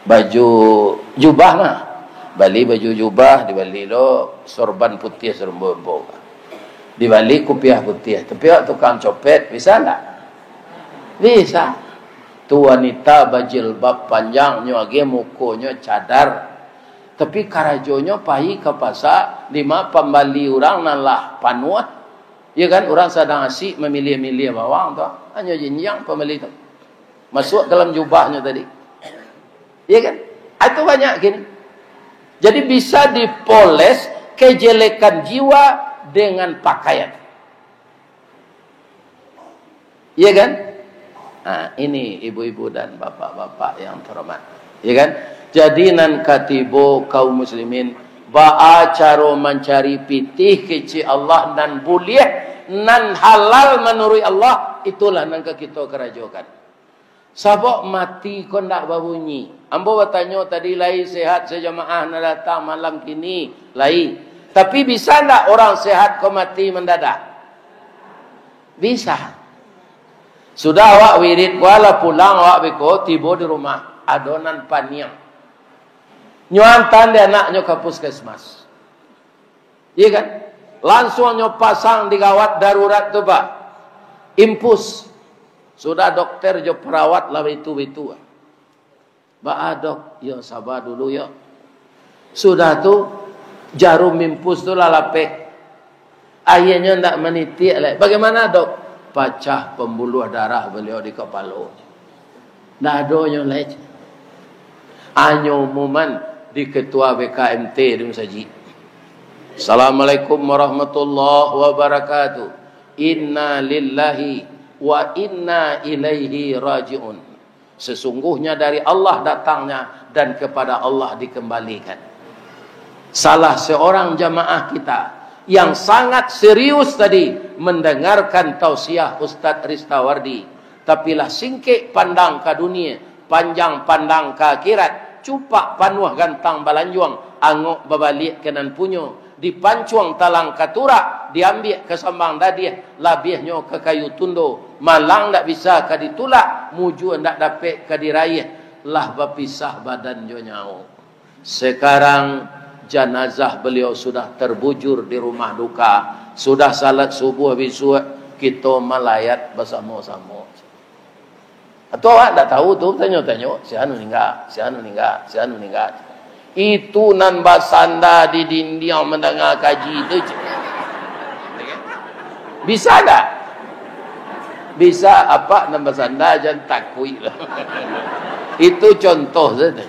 Baju jubah mah. Bali baju jubah, dibali lo sorban putiah sarumbo-rumbo. Dibali kupiah putiah. Tapi awak tukang copet, bisa ndak? Bisa. Tu wanita bajilbab panjang, nyo agiah mukonyo cadar. Tapi karajonyo pai ka pasa, dima pambali urang nan lah panuah. Iya kan, urang sadang asik mamiliah-miliah bawang tu, hanyo jinjiang pambali tu. Masuak ka dalam jubahnyo tadi. Iya kan? Ah, itu banyak kini. Jadi bisa dipoles kejelekan jiwa dengan pakaian. Iya kan? Nah, ini ibu-ibu dan bapak-bapak yang terhormat. Iya kan? Jadi nan katibo kaum muslimin, baa caro mancari pitih kecek Allah nan buliah, nan halal manuruik Allah, itulah nan ka kito karajokan. Sabab mati ko ndak babunyi. Ambo batanyo tadi, lai sehat sajamaah nan datang malam kini? Lai. Tapi bisa ndak urang sehat ko mati mandadak? Bisa. Sudah awak wirid, ko lah pulang awak beko, tibo di rumah, ado nan paniang. Nyo antaan dek anaknyo ka puskesmas. Iya kan? Lansuang nyo pasang di gawat darurat tu, Pak. Impus. Sudah dokter jo perawat lah baitu-baitu. Baa, Dok? Yo, saba dulu, yo. Sudah tu, jarum impus tu lah lapeh. Aianyo ndak manitiak lai. Bagaimana, Dok? Pacah pembuluh darah beliau di kapalo. Ndak ado nyo lai. Anyo umuman di ketua B K M T di masajik. Assalamualaikum warahmatullahi wabarakatuh. Inna lillahi wa inna ilaihi raji'un. Sesungguhnya dari Allah datangnya dan kepada Allah dikembalikan. Salah seorang jamaah kita yang sangat serius tadi mendengarkan tausiah Ustaz Ristawardi. Tapi lah singkek pandang ka dunia, panjang pandang ka akhirat, cupak panuah gantang balanjuang, angok babaliak ka nan punyo, dipancuang talang ka turak, diambiak ka sambang dadiah, labiahnyo ka kayu tundo, malang ndak bisa ka ditulak, mujua ndak dapek ka diraiah, lah bapisah badan jo nyawo. Sekarang, janazah beliau sudah terbujur di rumah duka. Sudah salat subuh bisuak, kito malayat basamo-samo. Atau awak ndak tahu tu, tanyo-tanyo, "Si anu ningga, si anu ningga, si anu ningga." Itu nan basanda di dindiang mandanga kaji tu, cik. Bisa ndak? Bisa, apak nan basanda, jan takuik lah. Itu contoh sajo.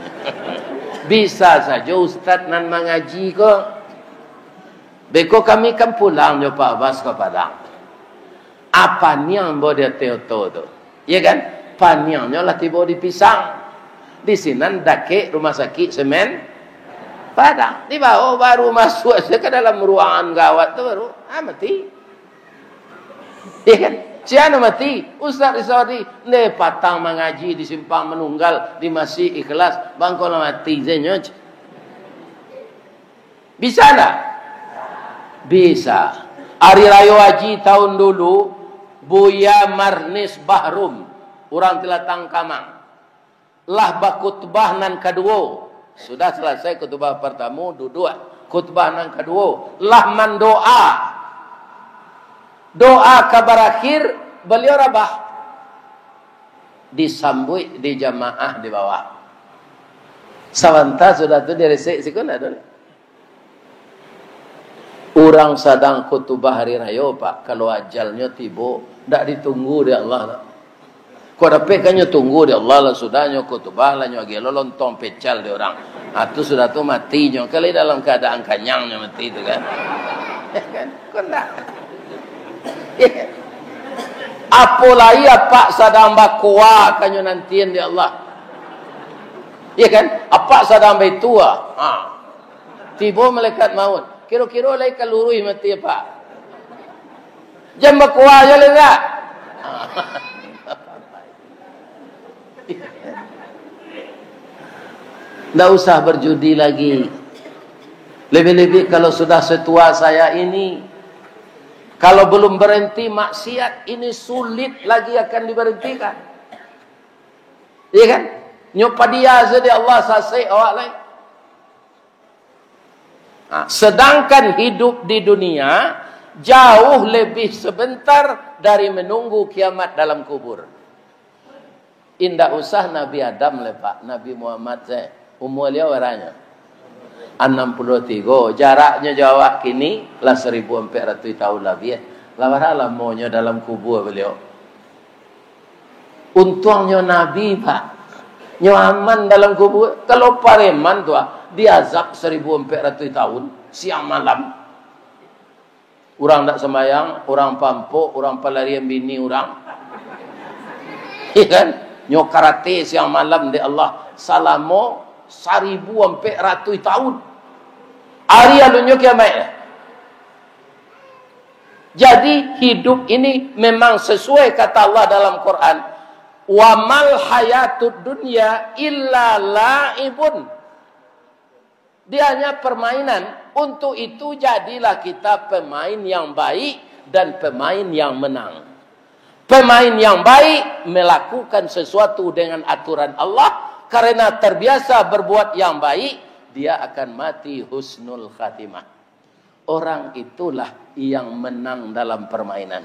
Bisa sajo ustaz nan mangaji ko. Beko kami kan pulang jo Pak Bas ka Padang. Apo niang ambo di ateh oto tu? Iya kan? Paniangnyo lah tibo di Pisang. Di sinan dakek rumah sakik semen Padang. Dibawo baru masuak se ka dalam ruangan gawat tu baru, ah, mati. Iya kan? Sia nan mati, Ustaz Ristawardi, nde patang mangaji di Simpang Manunggal, di Masjid Ikhlas, bangko lah mati se nyo. Bisa ndak? Bisa. Hari Rayo Haji tahun dulu, Buya Marnis Bahrum, urang Tilatang Kamang, lah bakhutbah nan kaduo. Sudah salasai khutbah partamo, duduak. Khutbah nan kaduo, lah mandoa. Doa ka barakhir, baliau rabah. Disambuik di jamaah di bawah. Sabanta sudah tu diresek siko ndak ado. Urang sadang khutubah hari rayo, Pak, kalau ajalnyo tibo, ndak ditunggu dek Allah, Pak. Kok dapek kan nyo tunggu dek Allah, lah sudah nyo khutubah, lah nyo agiah lo lontong pecal dek urang. Ah, tu sudah tu mati nyo, kali dalam keadaan kanyang nyo mati tu kan. Kan? Kok ndak? Apo lai apak sadang bakoa ka nyo nantian dek Allah. Iya kan? Apak sadang baitu ah. Ha. Tibo malaikat maut. Kiro-kiro lai ka luruih mati apak? Jan bakoa jo lai ndak? Ha. Ndak usah berjudi lagi. Lebih-lebih kalau sudah setua saya ini, kalau belum berhenti maksiat, ini sulit lagi akan diberhentikan. Iya kan? Nyo padia sajo dek Allah, sasek awak lai. Nah, sedangkan hidup di dunia jauh lebih sebentar dari menunggu kiamat dalam kubur. Indak usah Nabi Adam lai, Pak. Nabi Muhammad sajo. Umua baliau baranyo? Anam puluah tigo. Jaraknyo jo awak kini lah saribu ampek ratuih tahun labiah. Lah bara lamonyo dalam kubua baliau? Untuangnyo Nabi, Pak. Nyo aman dalam kubua. Kalau pareman tu, ah, diazab saribu ampek ratuih tahun, siang malam. Urang ndak sambayang, urang pampok, urang palarian bini urang. Iya kan? Nyo karate siang malam dek Allah salamo saribu ampek ratuih tahun. Ari alunnyo kiamaik. Jadi, hidup ini memang sesuai kata Allah dalam Quran, "Wa mal hayatud dunya illa la'ibun." Dia hanya permainan. Untuk itu, jadilah kita pemain yang baik dan pemain yang menang. Pemain yang baik melakukan sesuatu dengan aturan Allah, karena terbiasa berbuat yang baik, dia akan mati husnul khatimah. Orang itulah yang menang dalam permainan.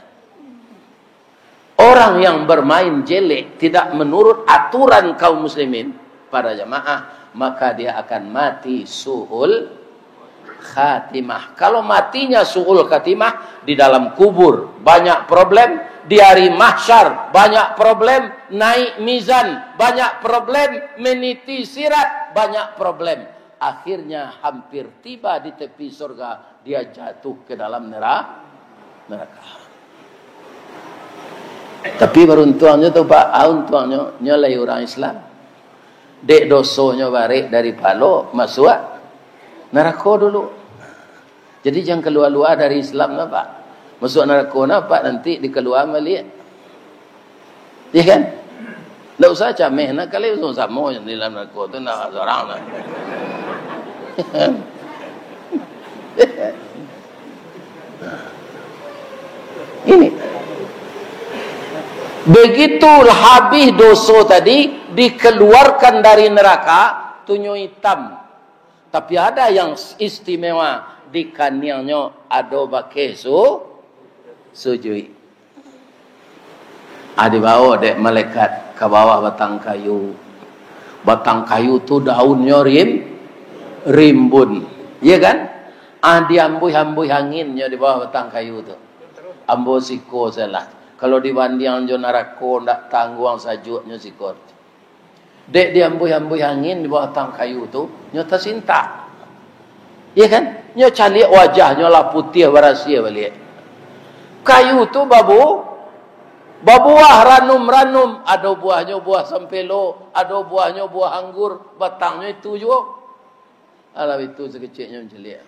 Orang yang bermain jelek, tidak menurut aturan kaum muslimin, para jamaah, maka dia akan mati su'ul khatimah. Kalau matinya su'ul khatimah, di dalam kubur banyak problem, di hari mahsyar banyak problem, naik mizan banyak problem, meniti sirat banyak problem. Akhirnya hampir tiba di tepi surga, dia jatuh ke dalam nera-, neraka. Tapi baruntuangnyo tu, Pak, ah, untuangnyo, nyo lai urang Islam. Dek dosonyo barek dari palo, masuak narako dulu. Jadi, jan kalua-lua dari Islam lah, Pak. Masuak narako nah, Pak, nanti dikalua baliak. Ya kan? Ndak usah cameh nah, kalau samo-samo di dalam narako tu, ndak surang lah. Ini. Begitu habis doso tadi, dikeluarkan dari neraka, tu nyo itam. Tapi ada yang istimewa, di kaniangnyo ado bakeh su-, sujuik. Ah, dibawo dek malaikat ka bawah batang kayu. Batang kayu tu daunnyo rim-, rimbun. Iya kan? Ah, diambuih-ambuih anginnyo di bawah batang kayu tu. Ambo siko sajolah. Kalau dibandiang jo narako, ndak tangguang sajuaknyo siko. Dek diambuih-ambuih angin di bawah batang kayu tu, nyo tasintak. Iya kan? Nyo caliak wajahnyo lah putiah barasiah baliak. Kayu tu babu-, babuah ranum-ranum, ado buahnyo buah sampelo, ado buahnyo buah anggur, batangnyo itu juo. Alah itu sakeceknyo mancaliak.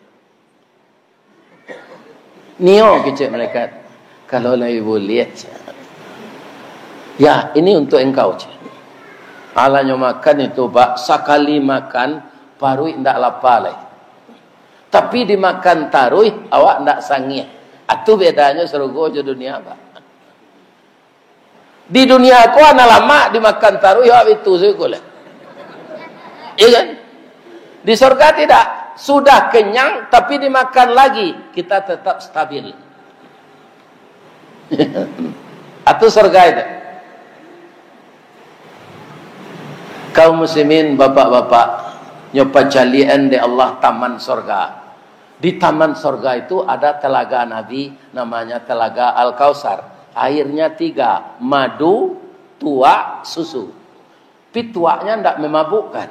Nio kecek malaikat, "Kalau lai buliah, cek." "Ya, ini untuk engkau, cek." Alah nyo makan itu, Pak, sakali makan, paruik ndak lapa lai. Tapi dimakan taruih, awak ndak sangiah. Atu bedanyo sarugo jo dunia, Pak. Di dunia ko anak lamak dimakan taruih, awak itu sajo lah. Iya kan? Di sorga tidak. Sudah kenyang, tapi dimakan lagi, kita tetap stabil. Atu sorga itu. Kaum muslimin, bapak-bapak, nyo pacaliakan dek Allah taman sorga. Di taman sorga itu ada telaga Nabi, namanya Telaga Al-Kausar. Airnya tiga, madu, tuak, susu. Tapi tuaknya ndak memabukkan.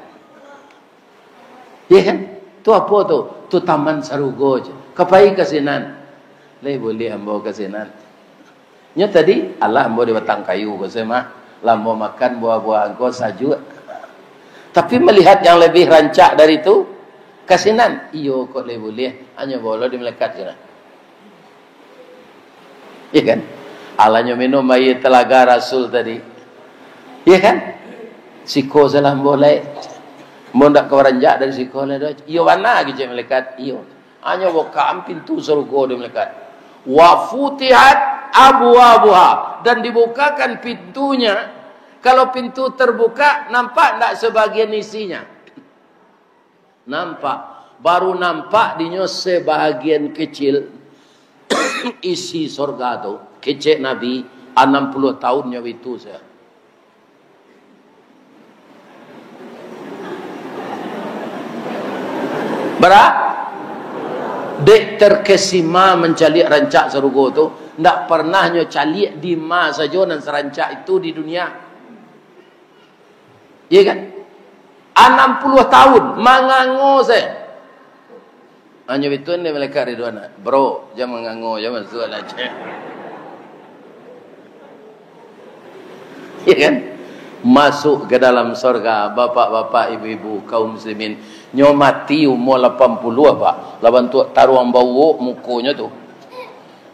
Iya kan? Tu apo tu? Tu taman sarugo je. Ka pai ka sinan. Lai buliah ambo ka sinan. Nyo tadi, alah ambo di batang kayu ko se mah, lah ambo makan buah-buahan ko sajuak. Tapi melihat yang lebih rancak dari tu, ka sinan, iyo kok lai buliah, hanyo bolo di malaikat sinan. Iya kan? Alah nyo minum aia telaga Rasul tadi. Iya kan? Siko salah ambo lai. Ambo ndak ka baranjak dari siko lai doh. Iyo bana, kecek malaikat. Iyo. Hanyo bukaan pintu sarugo dek malaikat. "Wa futihat abwabuha," dan dibukakan pintunya. Kalau pintu terbuka, nampak ndak sebagian isinya? Nampak. Baru nampak dinyo sebagian kecil isi sorga tu. Kecek Nabi, anam puluah tahun nyo itu sajo. Bara? Dek terkesima mancaliak rancak sarugo tu, ndak pernah nyo caliak di ma sajo nan sarancak itu di dunia. Iya kan? Anam puluah tahun, mangango sajo. Hanyo bituan dek malaikat Ridwan, "Bro, jan mangango, jan masuak lah," cek. Ya kan? Masuk ke dalam sorga, bapak-bapak, ibu-ibu, kaum muslimin. Nyo mati umur lapan puluah, Pak. Lah bantuak taruang bauok mukonyo tu.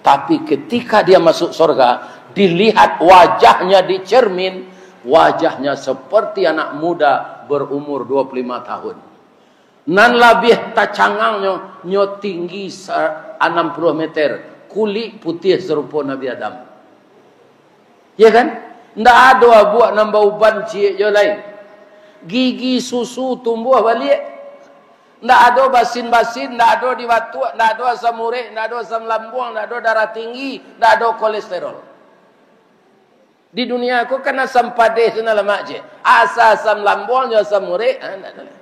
Tapi ketika dia masuk sorga, dilihat wajahnya di cermin, wajahnya seperti anak muda berumur dua puluh lima tahun. Nan labiah tacangangnyo, nyo tinggi sa-, anam puluah meter, kulik putiah sarupo Nabi Adam. Ya kan? Ndak ado abuak nan bauban ciek jo lai. Gigi susu tumbuah baliak. Ndak ado basin-basin, ndak ado di batuak, ndak ado asam urek, ndak ado asam lambuang, ndak ado darah tinggi, ndak ado kolesterol. Di dunia ko kan asam padeh tu nan lamak je. Asa asam lambuang jo asam urek, ha, ndak ado lai.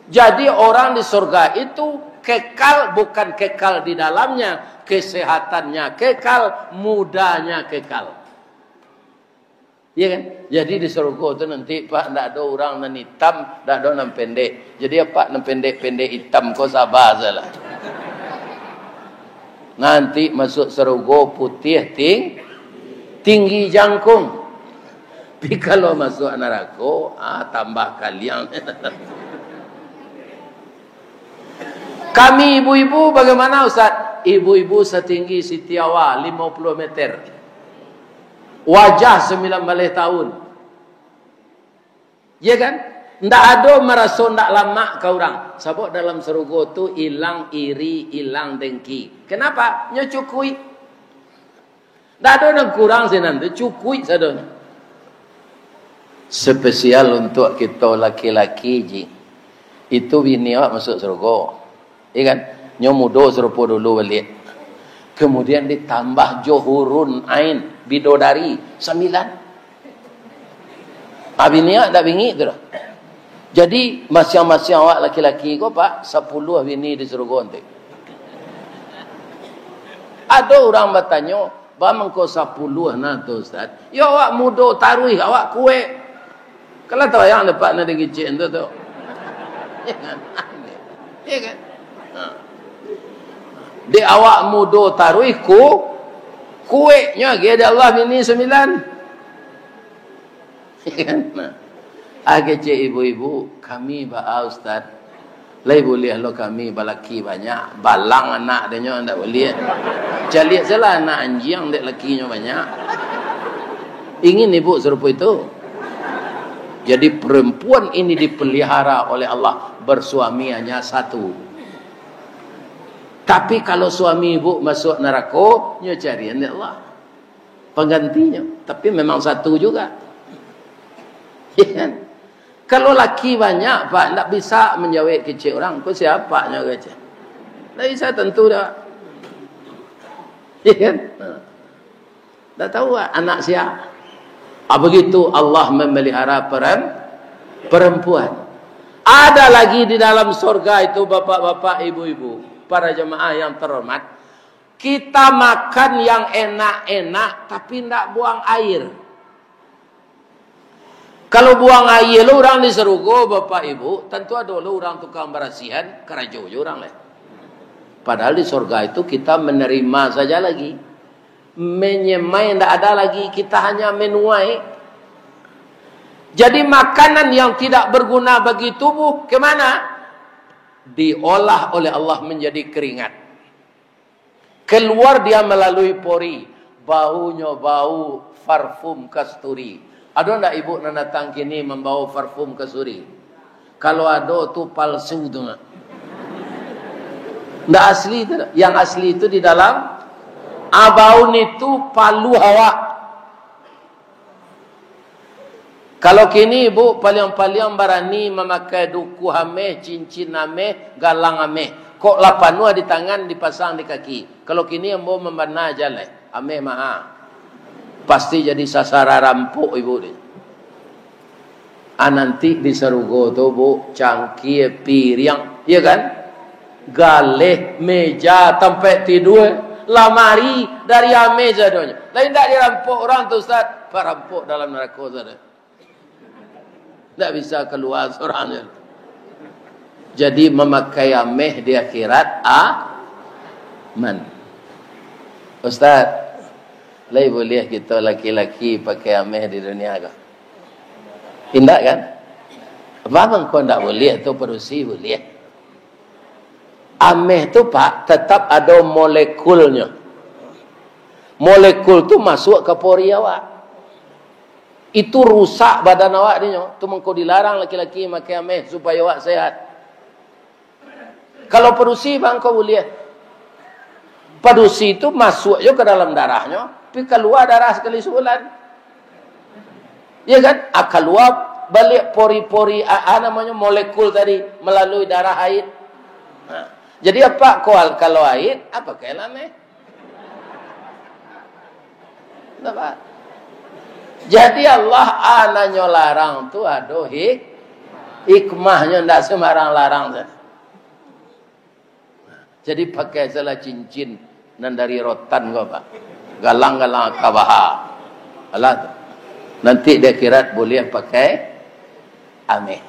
Jadi orang di surga itu kekal, bukan kekal di dalamnya, kesehatannya kekal, mudanya kekal. Iya kan? Jadi di surga tu nanti, Pak, ndak ado urang nan itam, ndak ado nan pendek. Jadi apak nan pendek-pendek itam ko saba sajolah. Nanti masuk sarugo putiah ting-, tinggi jangkung. Tapi kalau masuk narako, ah, tambah kaliang. Kami ibu-ibu bagaimana, Ustaz? Ibu-ibu satinggi Siti Hawa, limo puluah meter. Wajah sambilan baleh tahun. Ya kan? Ndak ado maraso ndak lamak ka urang. Sabab dalam sarugo tu ilang iri, ilang dengki. Kenapa? Nyo cukuik. Ndak ado nan kurang sinan tu, cukuik sadonyo. Spesial untuak kito laki-laki, ji. Itu bini awak masuk sarugo. Iya kan? Nyo mudo sarupo dulu baliak. Kemudian ditambah jo hurun ain, bidodari, sambilan. Ah, bini awak ndak bingik tu doh. Jadi, masiang-masiang awak laki-laki ko, Pak, sapuluah bini di sarugo nanti. Ado urang batanyo, "Ba mangko sapuluah nah tu, Ustaz?" "Yo, awak mudo taruih, awak kuek." Kalau tabayang dek Pak nan di kicik tu, tu. Ya kan? Ya kan? Ha. Dek awak mudo taruih ku, kueknyo agiah dek Allah bini sambilan. Ya kan? Nah. Ah, kecek ibu-ibu, "Kami baa, Ustaz? Lai buliah lo kami balaki banyak, balang anak denyo ndak buliah. Caliak salah anak anjiang dek lakinyo banyak." Ingin ibu sarupo itu? Jadi, perempuan ini dipelihara oleh Allah, bersuami hanya satu. Tapi kalau suami ibu masuk narako, nyo carian dek Allah panggantinyo. Tapi memang satu juga. Ya kan? Kalau laki banyak, Pak, ndak bisa manjawek kecek urang. Ko siapa nyo kecek? Ndak bisa tentu dah. Ya kan? Ha. Ndak tahu, Pak, anak sia. Ah, begitu Allah memelihara perem-, perempuan. Ada lagi di dalam sorga itu, bapak-bapak, ibu-ibu, para jemaah yang terhormat. Kita makan yang enak-enak, tapi ndak buang air. Kalau buang aia lo urang di sarugo, Bapak Ibu, tantu ado lo urang tukang barasihan, karajo jo urang lai. Padahal di sorga itu kita menerima saja lagi. Menyemai ndak ada lagi, kita hanya menuai. Jadi makanan yang tidak berguna bagi tubuh, ke mana? Diolah oleh Allah menjadi keringat. Keluar dia melalui pori, baunyo bau parfum kasturi. Ado ndak ibu nan datang kini mambawa parfum kasturi? Kalau ado tu palsu tu, nak. Ndak asli tu, nak. Yang asli tu di dalam, ah, baun itu paluah awak. Kalau kini, Bu, paliang-paliang barani mamakai duku ameh, cincin ameh, galang ameh. Kok lah panuah di tangan, dipasang di kaki. Kalau kini ambo mambana jan lai, ameh maha. Pasti jadi sasaran rampok ibu ni. Ah, nanti di sarugo tu, Bu, cangkie, piriang, iya kan? Galeh, meja, tampek tidua, lamari, dari ameh sadonyo. Lain ndak dirampok urang tu, Ustaz? Parampok dalam narako sadonyo. Ndak bisa kalua surang tu. Jadi, mamakai ameh di akhirat aman. Ustaz, lai buliah kito laki-laki pakai ameh di dunia ko? Indak kan? Apo mangko ndak buliah tu, padusi buliah. Ameh tu, Pak, tetap ado molekulnyo. Molekul tu masuak ka pori awak. Itu rusak badan awak dinyo. Tu mangko dilarang laki-laki makai ameh supayo awak sehat. Kalau padusi, mangko buliah. Padusi tu masuak jo ka dalam darahnyo, pi kalua darah sakali sabulan. Ya kan? Ah, kalua baliak pori-pori, ah, ah, namonyo molekul tadi malalui darah haid. Nah, jadi apo ko al-, kalau haid, apo ko alameh? Ndak, Pak. Jadi Allah, ah, nan nyo larang tu ado hik-, hikmahnyo, ndak sembarang larang sajo. Jadi pakai salah cincin nan dari rotan ko, Pak. Galang-galang kabaha. Alah tu. Nanti di akhirat buliah pakai ameh.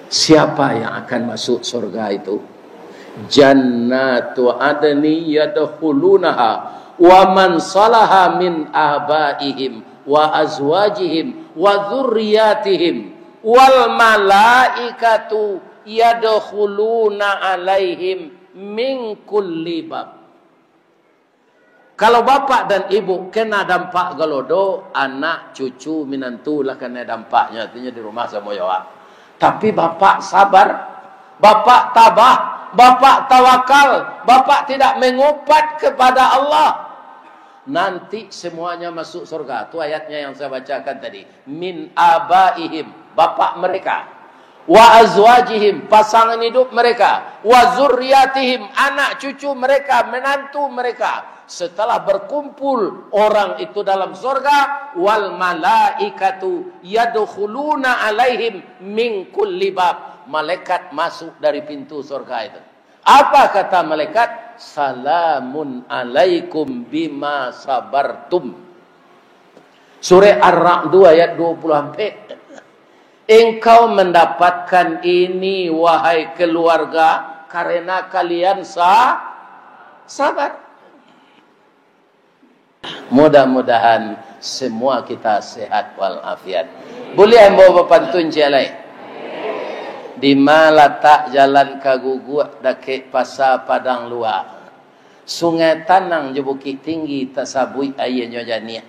Siapa yang akan masuk surga itu? Jannatu adni yadkhulunaha wa man salaha min abaihim wa azwajihim wa dzurriyyatihim wal malaikatu Yadkhuluna alaihim min kulli bab. Kalau bapak dan ibu kena dampak galodo, anak, cucu, minantu lah kena dampaknyo, artinyo di rumah samo jo awak. Tapi bapak sabar, bapak tabah, bapak tawakal, bapak tidak mengopat kepada Allah. Nanti semuanya masuk surga. Tu ayatnya yang saya bacakan tadi. Min abaihim, bapak mereka. Wa azwajihim, pasangan hidup mereka. Wa zurriyatihim, anak cucu mereka, menantu mereka. Setelah berkumpul orang itu dalam surga, wal malaikatu yadkhuluna alaihim min kulli bab. Malaikat masuk dari pintu surga itu. Apa kata malaikat? Salamun alaikum bima sabartum. Surah Ar-Ra'd ayat dua puluh ampek. Engkau mendapatkan ini, wahai keluarga, karena kalian sa-, sabar. Mudah-mudahan semua kita sehat walafiat. Buliah ambo bapantun ciek lai? Dima latak jalan ka Guguak dakek Pasa Padang Lua? Sungai Tanang jo Bukik Tinggi tasabuik aianyo janiah.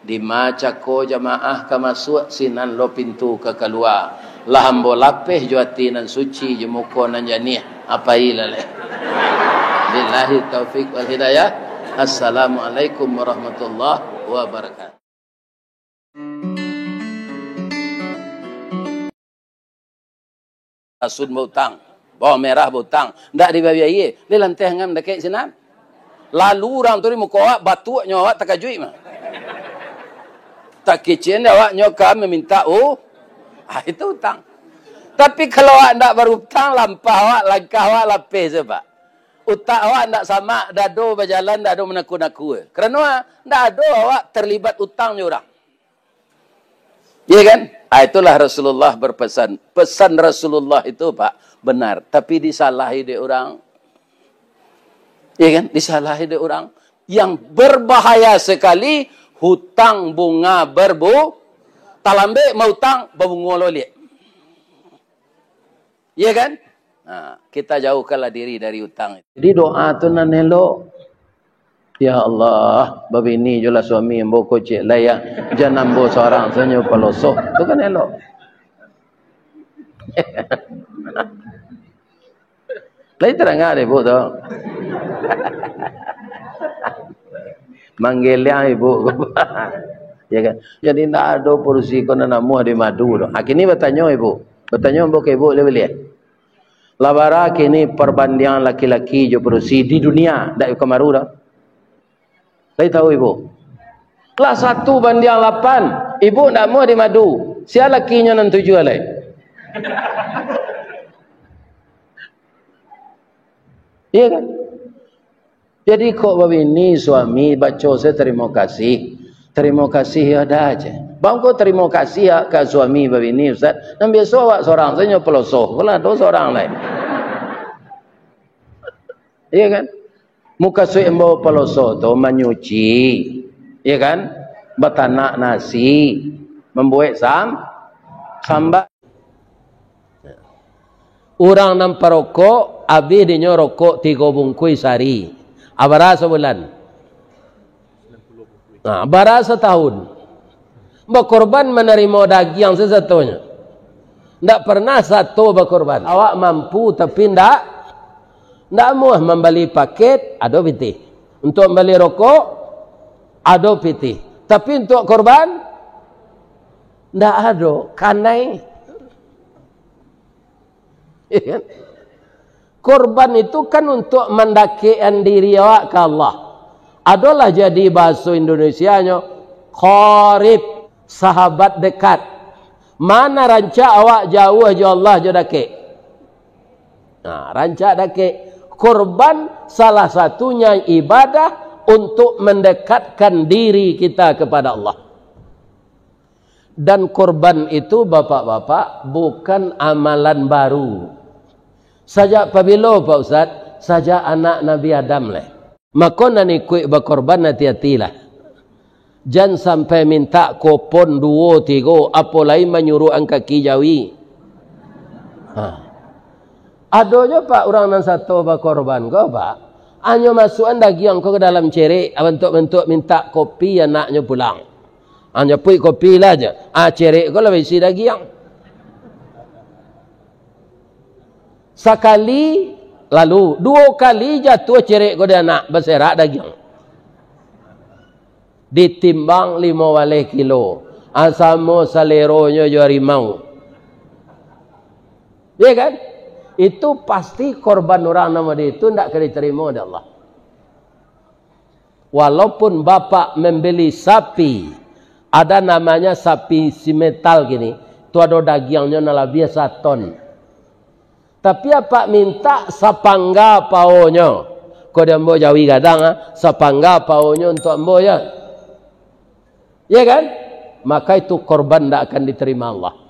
Dima cako jamaah ka masuak, sinan lo pintu ka kalua. Lah ambo lapeh jo ati nan suci, jo muko nan janiah. Apailah lai. Billahi taufik wal hidayah. Assalamualaikum warahmatullahi wabarakatuh. Asun bautang, bawang merah bautang, ndak dibabiayie, di lanteh angam dakek sinan. Lalu urang tu di muko awak, batuaknyo awak takajuik mah. Takicin awak nyo ka mamintak u-, ah, itu utang. Tapi kalau awak ndak barutang, lampah awak, langkah awak lapeh se, Pak. Utak awak ndak samak, dado bajalan, dado manaku-naku. Karano ndak ado awak terlibat utang jo urang. Iya kan? Ah, itulah Rasulullah berpesan. Pesan Rasulullah itu, Pak, benar, tapi disalahi dek urang. Iya kan? Disalahi dek urang. Yang berbahaya sekali, hutang bunga berbu-, talambek mautang, babungo loliak. Iya kan? Nah, kita jauhkanlah diri dari utang. Jadi doa tu nan elok. Ya Allah, babini jo lah suami ambo ko ciek lai, ya. Jan ambo sorang sajo paloso. Tu kan elok. Lai tadanga dek ibu tu. Manggeliang ibu. Ya kan? Jadi ndak ado padusi ko nan namuah di madu tu. Ha, kini batanyo ibu. Batanyo ambo ka ibu lai buliah. Lah bara kini parbandiangan laki-laki jo padusi di dunia, ndak kamaru doh. Lai tahu ibu? Lah satu bandiang lapan, ibu ndak muah di madu. Sia lakinyo nan tujuah lai? Iya kan? Jadi kok babini suami baco se tarimo kasih, tarimo kasih yo dah je. Bang ko tarimo kasih ya ka suami babini, Ustaz. Nan biaso awak sorang sajo paloso, ko lah ado sorang lai. Iya kan? Mukasuik ambo paloso tu manyuci, iya kan? Batanak nasi, mambuek sam-, samba. Urang nan parokok, abih dinyo rokok tigo bungkuih sahari. Ah, bara sabulan? Nah, bara satahun? Bakorban manarimo dagiang sasatonyo. Ndak pernah sato bakorban. Awak mampu, tapi ndak, ndak amuah mambali paket, ado pitih. Untuak mambali rokok, ado pitih. Tapi untuak korban, ndak ado. Kanai. Korban itu kan untuak mandakekkan diri awak ka Allah. Adolah jadi bahaso Indonesianyo, qarib, sahabat dekat. Mana rancak awak jauah jo Allah jo dakek? Nah, rancak dakek. Korban salah satunya ibadah untuk mendekatkan diri kita kepada Allah. Dan korban itu, bapak-bapak, bukan amalan baru. Sajak pabilo, Pak Ustaz? Sajak anak Nabi Adam lai. Mako nan ikuik bakorban, hati-hatilah. Jan sampai mintak kopon duo, tigo, apo lai manyuruakan kaki jawi. Ha. Ado jo, Pak, urang nan sato bakorban ko, Pak. Anyo masuakan dagiang ko ka dalam cerek, bantuak-bantuak mintak kopi anaknyo pulang. Anyo puik kopi lah je. Ah, cerek ko lah baisi dagiang. Sakali, lalu, duo kali jatuah cerek ko di anak, baserak dagiang. Ditimbang limo baleh kilo. Ah, samo saleronyo jo harimau. Ya kan? Itu pasti korban urang nan model itu ndak ka diterimo dek Allah. Walaupun bapak membeli sapi, ada namanya sapi simental kini, tu ado dagiangnyo nan labiah saton. Tapi apak mintak sapangga paonyo. Ko di ambo jawi gadang, ah, sapangga paonyo untuak ambo, ya. Ya kan? Maka itu korban ndak akan diterima Allah.